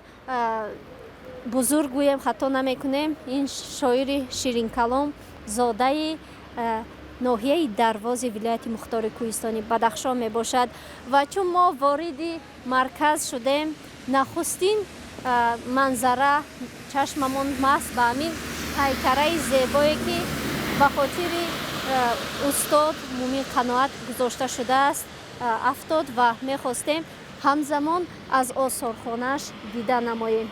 бузург гӯем, хато намекунем, ин шоири ширинкалом зодаи ноҳияи Дарвози вилояти мухтори кӯҳистони Бадахшон мебошад. Ва чун мо вориди марказ шудем, нахустин манзара чашмамон маҳз ба ҳамин пайкараи зебое, ки ба хотири устод Муъмин Қаноат гузошта шудааст, афтод ва мехостем ҳамзамон аз осорхонааш дида намоем.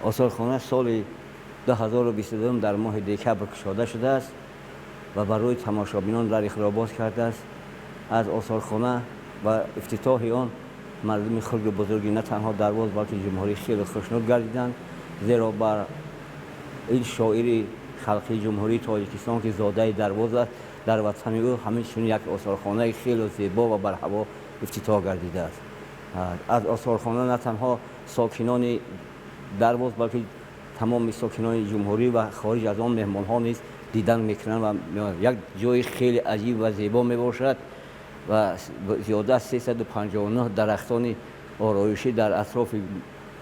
Осорхона соли 2022 дар моҳи декабр кушода шудааст ва барои тамошобинон дари худро боз кардааст. Аз осорхона ва ифтитоҳи он мардуми хурду бузурги на танҳо Дарвоз, балки ҷумҳурӣ хеле хушнуд гардиданд, зеро бар ин шоири халқии Ҷумҳурии Тоҷикистон, ки зодаи Дарвоз аст, дар ватани ӯ ҳамин чунин як осорхонаи хеле зебо ва барҳаво ифтитоҳ гардидааст. Аз осорхона на танҳо сокинони Дарвоз, балки тамоми сокинони ҷумҳурӣ ва хориҷ аз он меҳмонҳо низ дидан мекунанд ва як ҷои хеле аҷиб ва зебо мебошад. Ва зиёда аз 359 дарахтони ороишӣ дар атрофи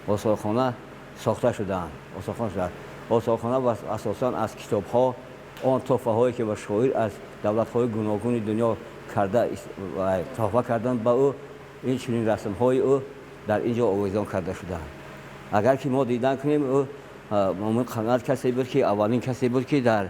осорхона сохта шудаанд, осорхона шудааст. Осорхона асосан аз китобҳо, он туҳфаҳое ки ба шоир аз давлатҳои гуногуни дунё карда туҳфа карданд ба ӯ, ин чунин расмҳои ӯ дар ин ҷо овезон карда шудаанд. Агар ки мо дидан кунем, ӯ Мӯмин Қаноат касе буд ки аввалин касе буд ки дар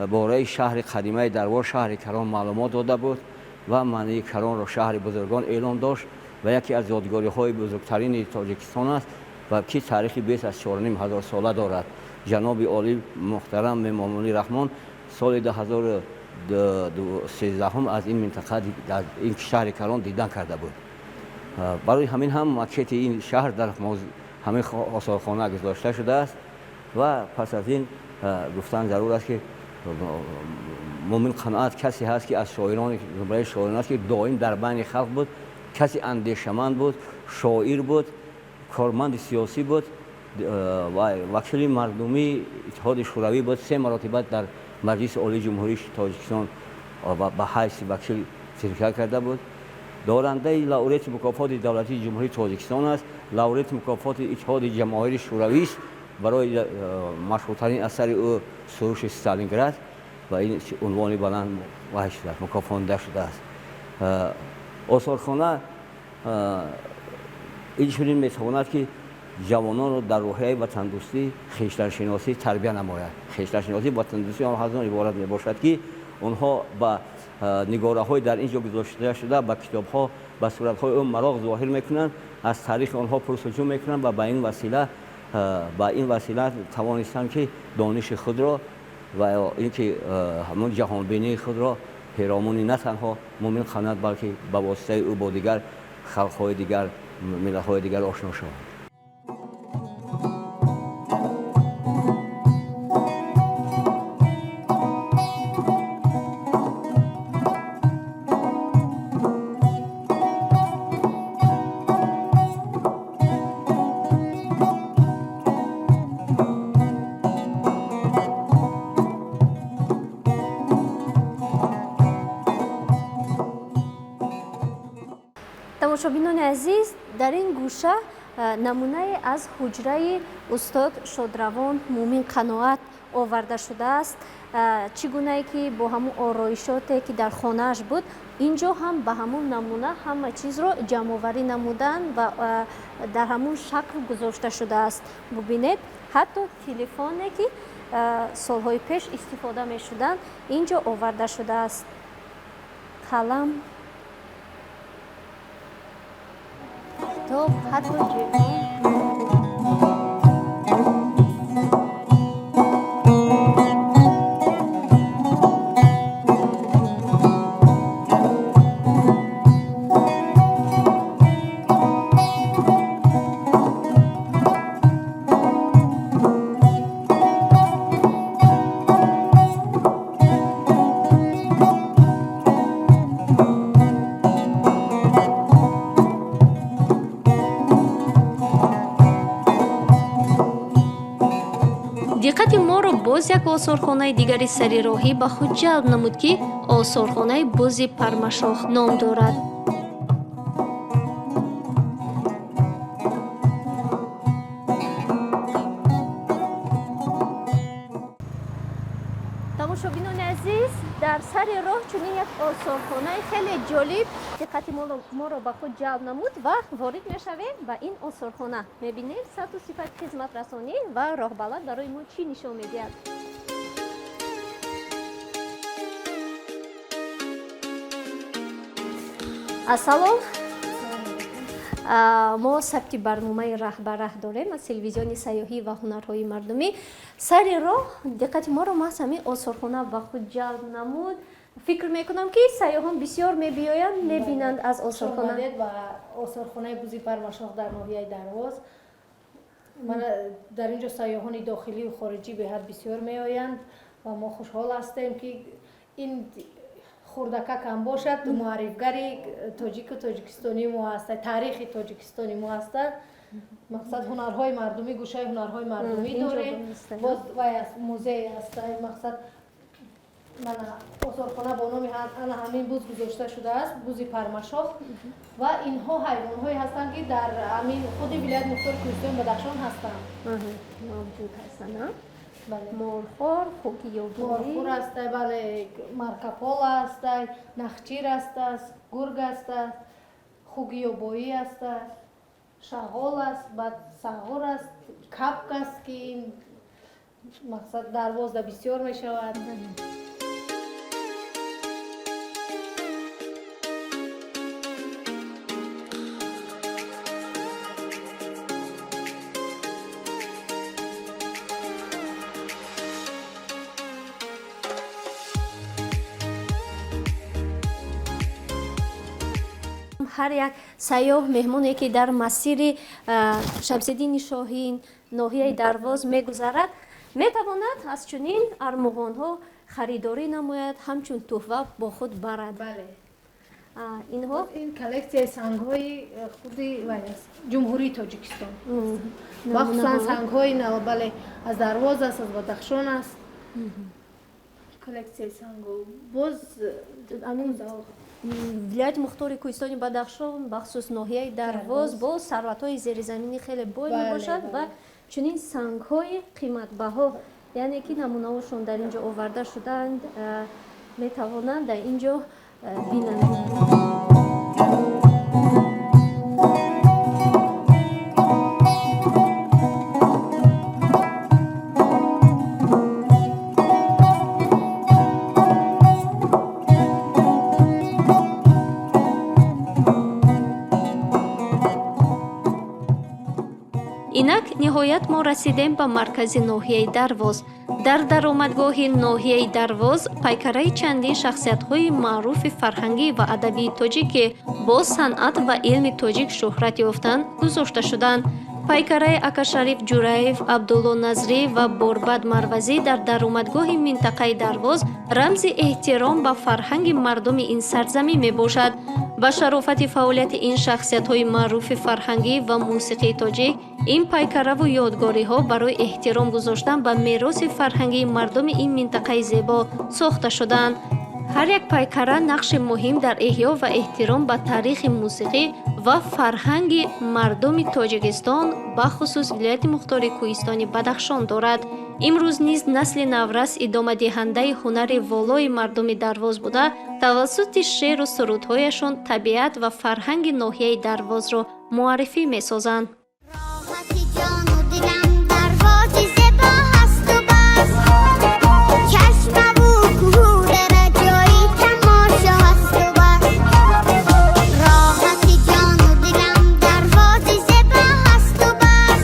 бораи шаҳри қадимаи Дарвоз, шаҳри Карон маълумот дода буд ва маънии Каронро шаҳри бузургон эълон дошт ва яке аз ёдгориҳои бузургтарини Тоҷикистон аст ва ки таърихи беш аз 4,5 ҳазор сола дорад. Ҷаноби олӣ муҳтарам Эмомалӣ Раҳмон соли 2013 аз ин минтақа, аз ин шаҳри Карон дидан карда буд. Барои ҳамин ҳам макети ин шаҳр дар ҳамин осорхона гузошта шудааст. Ва пас аз ин гуфтан зарур аст ки Мӯмин Қаноат касе ҳаст ки аз шоирони зумраи шоирон аст ки доим дар байни халқ буд, каси андешаманд буд, шоир буд, корманди сиёсӣ буд ва вакили мардумии Иттиҳоди Шӯравӣ буд. Се маротиба дар Маҷлиси Олии Ҷумҳурии Тоҷикистон ба ҳайси вакил ширкат карда буд. Дорандаи лауреати мукофоти давлатии Ҷумҳурии Тоҷикистон аст, лауреати мукофоти Иттиҳоди Ҷамоҳири Шӯравист барои машҳуртарин асари ӯ «Суруши Сталинград» ва ин унвони баланд вай шудааст, мукофонда шудааст. Осорхона инчунин метавонад ки ҷавононро дар рӯҳияи ватандӯстӣ, хештаншиносӣ тарбия намояд. Хештаншиносӣ, ватандӯстӣ аз он иборат мебошад ки онҳо ба нигораҳои дар ин ҷо гузошта шуда, ба китобҳо, ба суратҳои ӯ мароқ зоҳир мекунанд, аз таърихи онҳо пурсуҷӯ мекунанд ва ба ин васила тавонистанд ки дониши худро ва ин ки ҳамон ҷаҳонбинии худро перомуни на танҳо Мӯмин Қаноат, балки ба воситаи ӯ бо дигар халқҳои дигар, миллатҳои дигар ошно шаванд. Тамошобинони азиз, дар ин гӯша намунае аз ҳуҷраи устод шодравон Мӯмин Қаноат оварда шудааст. Чӣ гунае ки бо ҳамун ороишоте ки дар хонааш буд, ин ҷо ҳам ба ҳамун намуна ҳама чизро ҷамъоварӣ намуданд ва дар ҳамун шакл гузошта шудааст. Бубинед, ҳатто телефоне ки солҳои пеш истифода мешуданд, ин ҷо оварда шудааст, қалам, китоб, ҳатто ҷевон. Диққати моро боз як осорхонаи дигари сари роҳӣ ба худ ҷалб намуд, ки осорхонаи бузи пармашох ном дорад. Тамошобинони азиз, дар сари роҳ чунин як осорхонаи хеле ҷолиб диққати моро ба худ ҷалб намуд ва ворид мешавем ба ин осорхона. Мебинем, сатҳу сифати хизматрасонӣ ва роҳбалад барои мо чӣ нишон медиҳад. Ассалом, мо сабти барномаи «Раҳ ба раҳ» дорем аз телевизиони сайёҳӣ ва ҳунарҳои мардумӣ. Сари роҳ диққати моро маҳз ҳамин осорхона ба худ ҷалб намуд. Фикр мекунам, ки сайёҳон бисёр мебиёянд, мебинанд аз осорхона. Ба осорхонаи бузи пармашох дар ноҳияи Дарвоз. Мана, дар ин ҷо сайёҳони дохилию хориҷӣ беҳад бисёр меоянд ва мо хушҳол ҳастем, ки ин хурдакак ҳам бошад, муаррифгари тоҷику тоҷикистонии мо ҳаста, таърихи тоҷикистони мо ҳаста. Мақсад, ҳунарҳои мардумӣ, гӯшаи ҳунарҳои мардумӣ дорем. Боз вай аст, музей аст. Мақсад, мана, осорхона бо номи ана ҳамин буз гузошта шудааст, бузи пармашох. Ва инҳо ҳайвонҳое ҳастанд, ки дар ҳамин худи вилояти мухтори Кӯҳистони Бадахшон ҳастанд. Мавҷуд ҳастанд. Морхор, хуки ёбоӣ. Морхӯр аст, бале, маркополо аст, нахчир аст, гург аст, хуки ёбоӣ аст, шағол аст, баъд сағур аст, капк аст, ки ин мақсад Дарвозда бисёр мешавад. Ҳар як сайёҳ, меҳмоне, ки дар масири Шамсиддини Шоҳин, ноҳияи Дарвоз мегузарад, метавонад аз чунин армуғонҳо харидорӣ намояд, ҳамчун тӯҳфа бо худ барад. Бале. Инҳо ин коллексияи сангҳои худи вай аст, Ҷумҳурии Тоҷикистон, махсусан сангҳои, бале, аз Дарвоз аст, аз Бадахшон аст коллексияи сангҳо. Боз вилояти мухтори Кӯҳистони Бадахшон, бахусус ноҳияи Дарвоз, бо сарватҳои зеризаминӣ хеле бой мебошад ва чунин сангҳои қиматбаҳо, яъне ки намунаҳошон дар ин ҷо оварда шудаанд, метавонанд дар ин ҷо бинанд. Инак, ниҳоят мо расидем ба маркази ноҳияи Дарвоз. Дар даромадгоҳи ноҳияи Дарвоз пайкараи чандин шахсиятҳои маъруфи фарҳангӣ ва адабии тоҷик, ки бо санъат ва илми тоҷик шӯҳрат ёфтанд, гузошта шуданд. Пайкараи Акашариф Ҷураев, Абдулло Назрӣ ва Борбад Марвазӣ дар даромадгоҳи минтақаи Дарвоз рамзи эҳтиром ба фарҳанги мардуми ин сарзамин мебошад. Ба шарофати фаъолияти ин шахсиятҳои маъруфи фарҳангӣ ва мусиқии тоҷик, ин пайкараву ёдгориҳо барои эҳтиром гузоштан ба мероси фарҳангии мардуми ин минтақаи зебо сохта шудаанд. Ҳар як пайкара нақши муҳим дар эҳё ва эҳтиром ба таърихи мусиқӣ ва фарҳанги мардуми Тоҷикистон, бахусус вилояти мухтори Кӯҳистони Бадахшон дорад. Имрӯз низ насли наврас идомадиҳандаи ҳунари волои мардуми Дарвоз буда, тавассути шеъру сурудҳояшон табиат ва фарҳанги ноҳияи Дарвозро муаррифӣ месозанд. Роҳати ҷону дилам Дарвози зебо ҳасту бас, чашмаву кӯҳу дара ҷои тамошо ҳасту бас. Роҳати ҷону дилам Дарвози зебо ҳасту бас,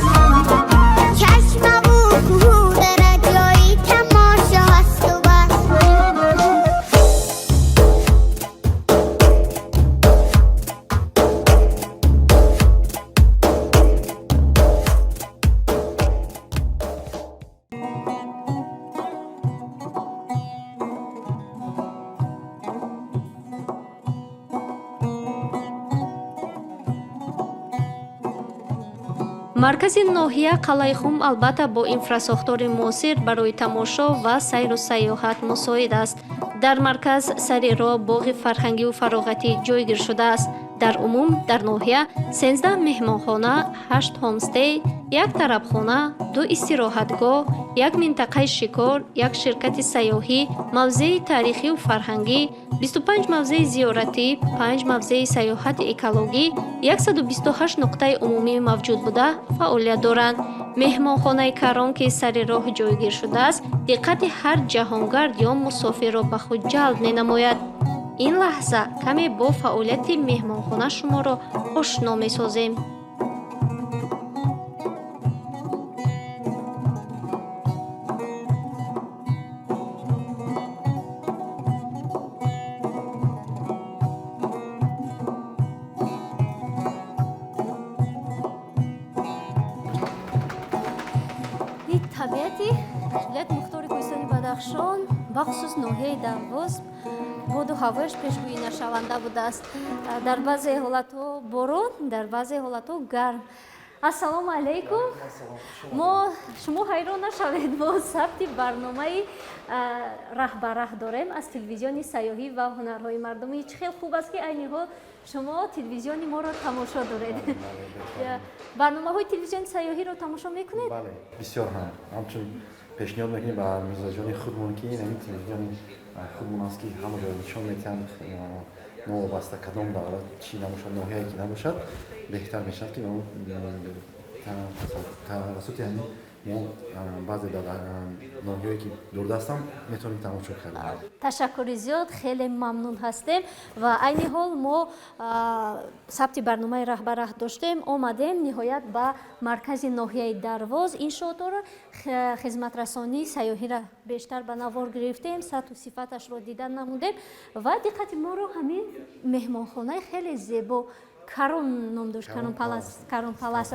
чашмаву кӯҳу дара ҷои тамошо ҳасту бас. Маркази ноҳия Қалъаи Хум албатта бо инфрасохтори муосир барои тамошо ва сайру сайёҳат мусоид аст. Дар марказ сари роҳ боғи фарҳангиву фароғатӣ ҷойгир шудааст. Дар умум дар ноҳия 13 меҳмонхона, 8 ҳомстей, як тарабхона, ду истироҳатгоҳ, як минтақаи шикор, як ширкати сайёҳӣ, мавзеи таърихиву фарҳангӣ, 25 мавзеи зиёратӣ, 5 мавзеи сайёҳати экологӣ, 128 нуқтаи умумӣ мавҷуд буда фаъолият доранд. Меҳмонхонаи Карон, ки сари роҳ ҷойгир шудааст, диққати ҳар ҷаҳонгард ё мусофирро ба худ ҷалб менамояд. Ин лаҳза каме бо фаъолияти меҳмонхона шуморо ошно месозем. Ин табиати вилояти мухтори Кӯҳистони Бадахшон, бахусус ноҳияи Дарвоз, боду ҳавояш пешгӯӣ нашаванда будааст. Дар баъзе ҳолатҳо борон, дар баъзе ҳолатҳо гарм. Ассалому алайкум. Мо шумо ҳайрон нашавед, мо сабти барномаи раҳ ба раҳ дорем аз телевизиони сайёҳӣ ва ҳунарҳои мардумӣ. Чӣ хел хуб аст, ки айни ҳол шумо телевизиони моро тамошо доред. Барномаҳои телевизиони сайёҳиро тамошо мекунед? Бале, бисёр ҳам. Ҳамчун Пешниҳод мекунем ба мизоҷони худмон, ки ин ҳамин телевизиони худмон аст, ки ҳама ҷо нишон медиҳанд, новобаста кадом давлат чӣ набошад, ноҳияе ки набошад, беҳтар мешавад, ки тавассути ҳамин мо баъзе ноҳияое ки дурдастам метавонем тамошо кард. Ташаккури зиёд, хеле мамнун ҳастем. Ва айни ҳол мо сабти барномаи «Раҳ ба раҳ» доштем, омадем ниҳоят ба маркази ноҳияи Дарвоз. Иншооторо, хизматрасонии сайёҳиро бештар ба навор гирифтем, сатҳу сифаташро дида намудем ва диққати моро ҳамин меҳмонхонаи хеле зебо Карон ном дошт, Карон Палас, Карон Палас.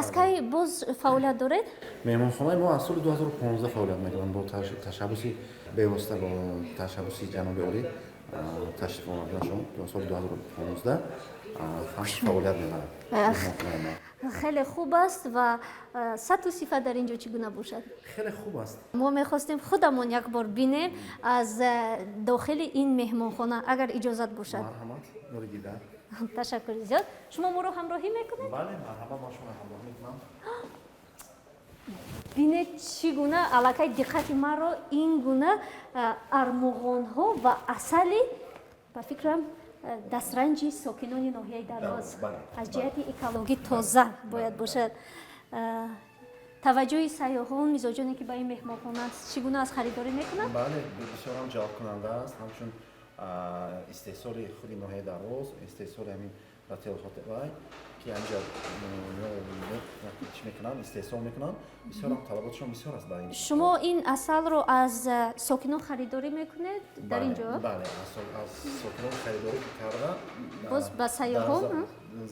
Аз кай боз фаъолият доред? Меҳмонхонаи мо аз соли 2015 фаъолият мекунад, бо ташаббуси бевосита, бо ташаббуси ҷаноби олӣ ташриф омаданашон соли 2015 фаъолият мебарад. Хеле хуб аст. Ва сатҳу сифат дар ин ҷо чӣ гуна бошад? Хеле хуб аст. Мо мехостем худамон як бор бинем аз дохили ин меҳмонхона, агар иҷозат бошад. Марҳамат, нури дида. Ташаккури зиёд. Шумо моро ҳамроҳӣ мекунед? Бале, марҳабо, ман шуморо ҳамроҳӣ мекунам. Бинед, чӣ гуна аллакай диққати маро ин гуна армуғонҳо ва асали, ба фикрам, дастранҷи сокинони ноҳияи Дарвоз, аз ҷиҳати экологӣ тоза бояд бошад. Таваҷҷӯҳи сайёҳон, мизоҷоне ки ба ин меҳмонхона чӣ гуна аст, харидорӣ мекунанд? Бале, бисёрам ҷалбкунанда аст, ҳамчун истеҳсоли худи ноҳияи Дарвоз, истеҳсоли ҳамин вай, ки ҳаминҷа чӣ мекунанд, истеҳсол мекунанд, бисёрам талаботшон бисёр аст ба ин. Шумо ин асалро аз сокинон харидорӣ мекунед дар ин ҷо? Бале, аз сокинон харидорӣ карда. Боз ба сайёҳон?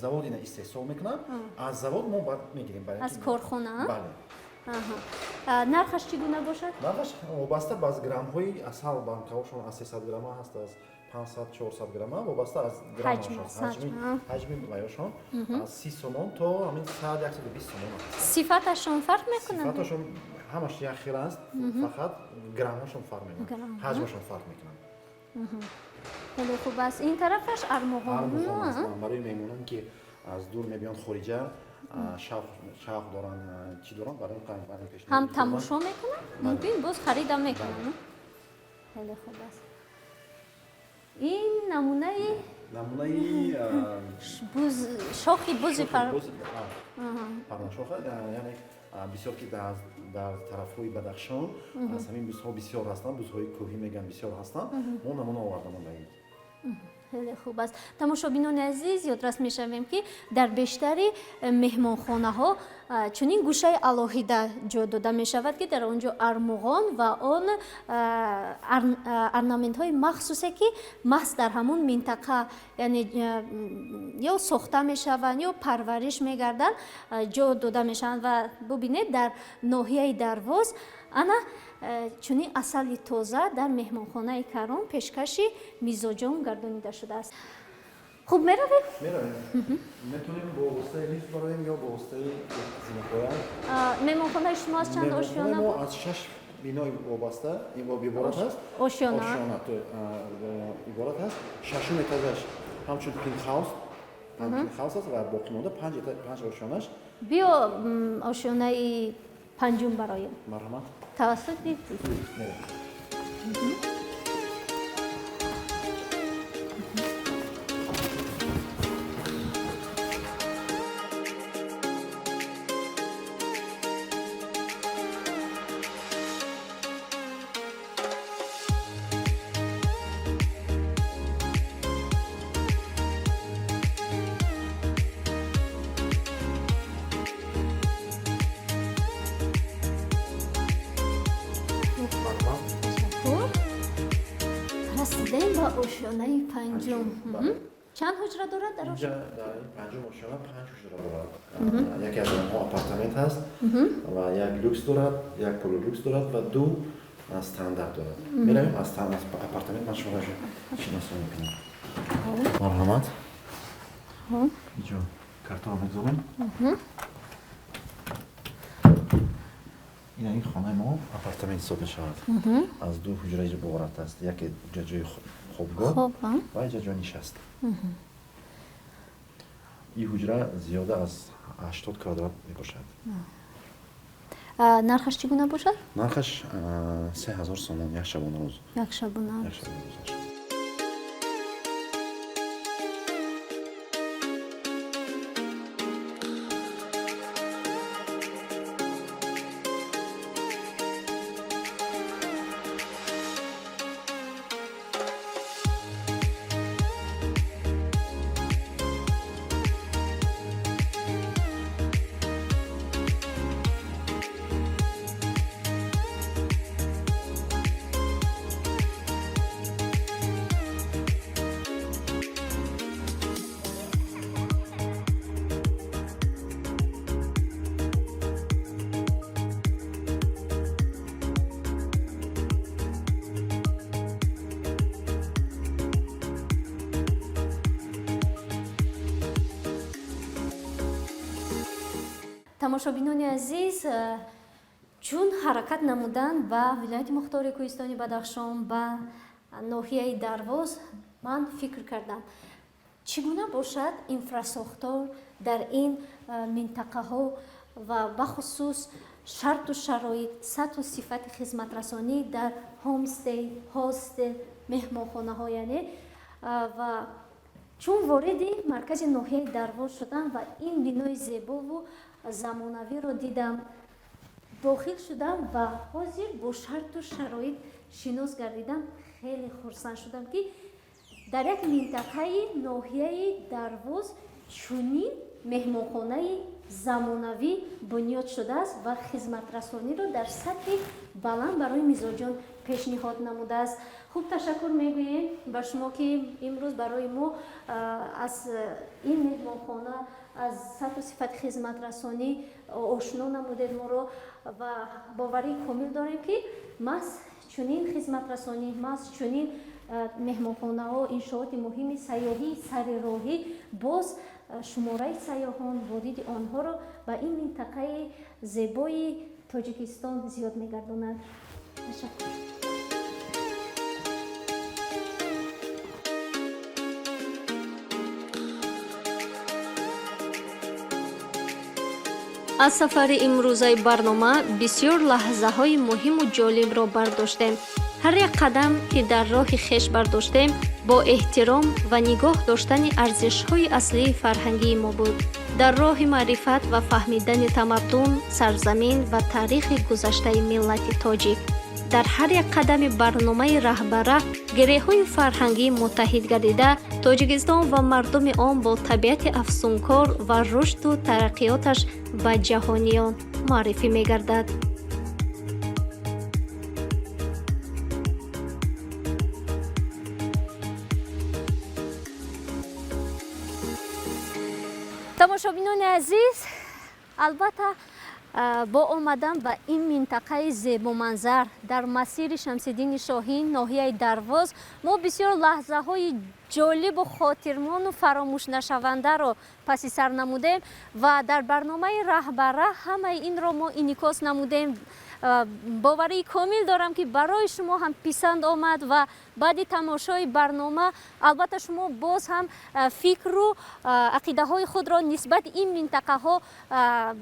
Завод ина истеҳсол мекунанд, аз завод мо баъд мегирем. Аз корхона? Бале. Нархаш чӣ гуна бошад? Нархаш вобаста ба граммҳои асал, банкаҳошон аз 300 грамма ҳаст, аз 500, 400 грамма, вобаста аз граммашон, ҳаҷми ваёшон, аз 30 сомон то ҳамин 100, 120 сомон аст. Сифаташон фарқ мекунад? Сифаташон ҳамаш як хел аст, фақат граммашон фарқ мекунад, ҳаҷмашон фарқ мекунад. Хеле хуб аст. Ин тарафаш армуғон. Армуғон аст барои меҳмонон, ки аз дур мебиёнд, хориҷа, шавқ доранд, чӣ доранд, барои ҳам тамошо мекунанд, мумкин боз харидам мекунанд. Хеле хуб аст. Ин намунаи намунаи шохи бузи парнашоха, яъне бисёр ки дар тарафҳои Бадахшон аз ҳамин бузҳо бисёр ҳастанд, бузҳои кӯҳӣ мегӯянд, бисёр ҳастанд. Мо намуна овардам ба ин. Хеле хуб аст. Тамошобинони азиз, ёдрас мешавем, ки дар бештари меҳмонхонаҳо чунин гӯшаи алоҳида ҷо дода мешавад, ки дар он ҷо армуғон ва он орнаментҳои махсусе, ки маҳз дар ҳамон минтақа, яъне ё сохта мешаванд, ё парвариш мегарданд, ҷо дода мешаванд. Ва бубинед, дар ноҳияи Дарвоз ана чунин асали тоза дар меҳмонхонаи Карон пешкаши мизоҷон гардонида шудааст. Хуб, меравем? Меравем. Метавонем бо воситаи лифт бароем ё бо воситаи зинапоя. Меҳмонхонаи шумо аз чанд ошёна? Мо аз шаш бинои вобаста иборат аст. Ошёна. Ошёна иборат аст. Шашум этажаш ҳамчун пентхаус аст ва боқимонда панҷ ошёнаш. Биё, ошёнаи панҷум бароем. Марҳамат. Тавассути меравем. Ташаккур. Расидем ба ошёнаи панҷум. Чанд ҳуҷра дорад дар Инҷа дар ин панҷум ошёна панҷ ҳуҷра дорад. Яке аз онҳо апартамент ҳаст ва як люкс дорад, як полулюкс дорад ва ду стандарт дорад. Меравем, аз апартамент ман шуморо шиносо мекунам. Марҳамат, инҷо картонро мегузорем. Ина ин хонаи мо апартамент ҳисоб мешавад, аз ду ҳуҷра иборат аст, яке ҷа ҷои хобгоҳ ва ҷа ҷои нишаст. Ин ҳуҷра зиёда аз 80 квадрат мебошад. Нархаш чӣ гуна бошад? Нархаш 3000 сомон як шабонарӯз. Як шабонарӯз. Тамошобинони азиз, чун ҳаракат намудан ба вилояти мухтори кӯҳистони Бадахшон, ба ноҳияи Дарвоз, ман фикр кардам, чӣ гуна бошад инфрасохтор дар ин минтақаҳо ва бахусус шарту шароит, сатҳу сифати хизматрасонӣ дар ҳомстей, ҳостел, меҳмонхонаҳо, яъне ва чун вориди маркази ноҳияи Дарвоз шудам ва ин бинои зебову замонавиро дидам, дохил шудам ва ҳозир бо шарту шароит шинос гардидам, хеле хурсанд шудам, ки дар як минтақаи ноҳияи Дарвоз чунин меҳмонхонаи замонавӣ бунёд шудааст ва хизматрасониро дар сатҳи баланд барои мизоҷон пешниҳод намудааст. Хуб, ташаккур мегӯем ба шумо, ки имрӯз барои мо аз ин меҳмонхона, аз сатҳу сифати хизматрасонӣ ошно намудед моро ва боварии комил дорем, ки маҳз чунин хизматрасонӣ, маҳз чунин меҳмонхонаҳо, иншооти муҳими сайёҳии сари роҳӣ боз шумораи сайёҳон, вориди онҳоро ба ин минтақаи зебои Тоҷикистон зиёд мегардонад. Ташаккур. Аз сафари имрӯзаи барнома бисёр лаҳзаҳои муҳиму ҷолибро бардоштем. Ҳар як қадам, ки дар роҳи хеш бардоштем, бо эҳтиром ва нигоҳ доштани арзишҳои аслии фарҳангии мо буд. Дар роҳи маърифат ва фаҳмидани тамаддун, сарзамин ва таърихи гузаштаи миллати тоҷик. Дар ҳар як қадами барномаи раҳбара гиреҳҳои фарҳангӣ муттаҳид гардида, Тоҷикистон ва мардуми он бо табиати афсункор ва рушду тараққиёташ ба ҷаҳониён муаррифӣ мегардад. Тамошобинони азиз, албатта, бо омадан ба ин минтақаи зебоманзар дар масири Шамсиддини Шоҳин, ноҳияи Дарвоз, мо бисёр лаҳзаҳои ҷолибу хотирмону фаромӯшнашавандаро паси сар намудем ва дар барномаи раҳбара ҳамаи инро мо инъикос намудем. Боварии комил дорам, ки барои шумо ҳам писанд омад ва баъди тамошои барнома албатта шумо боз ҳам фикру ақидаҳои худро нисбати ин минтақаҳо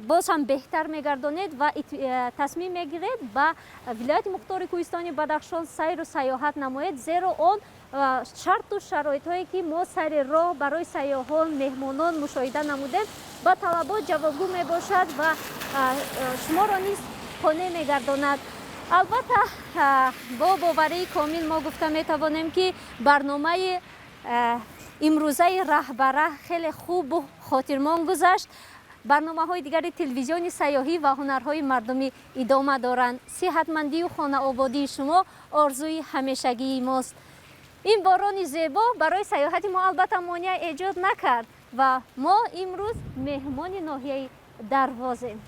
боз ҳам беҳтар мегардонед ва тасмим мегиред ба вилояти мухтори кӯҳистони Бадахшон сайру сайёҳат намоед, зеро он шарту шароитҳое, ки мо сари роҳ барои сайёҳон, меҳмонон мушоҳида намудем, ба талабот ҷавобгӯ мебошад ва шуморо низ қонеъ мегардонад. Албатта, бо боварии комил мо гуфта метавонем, ки барномаи имрӯзаи раҳбара хеле хубу хотирмон гузашт. Барномаҳои дигари телевизиони сайёҳӣ ва ҳунарҳои мардумӣ идома доранд. Сиҳатмандию хонаободии шумо орзуи ҳамешагии мост. Ин борони зебо барои сайёҳати мо албатта монеа эҷод накард ва мо имрӯз меҳмони ноҳияи Дарвозем.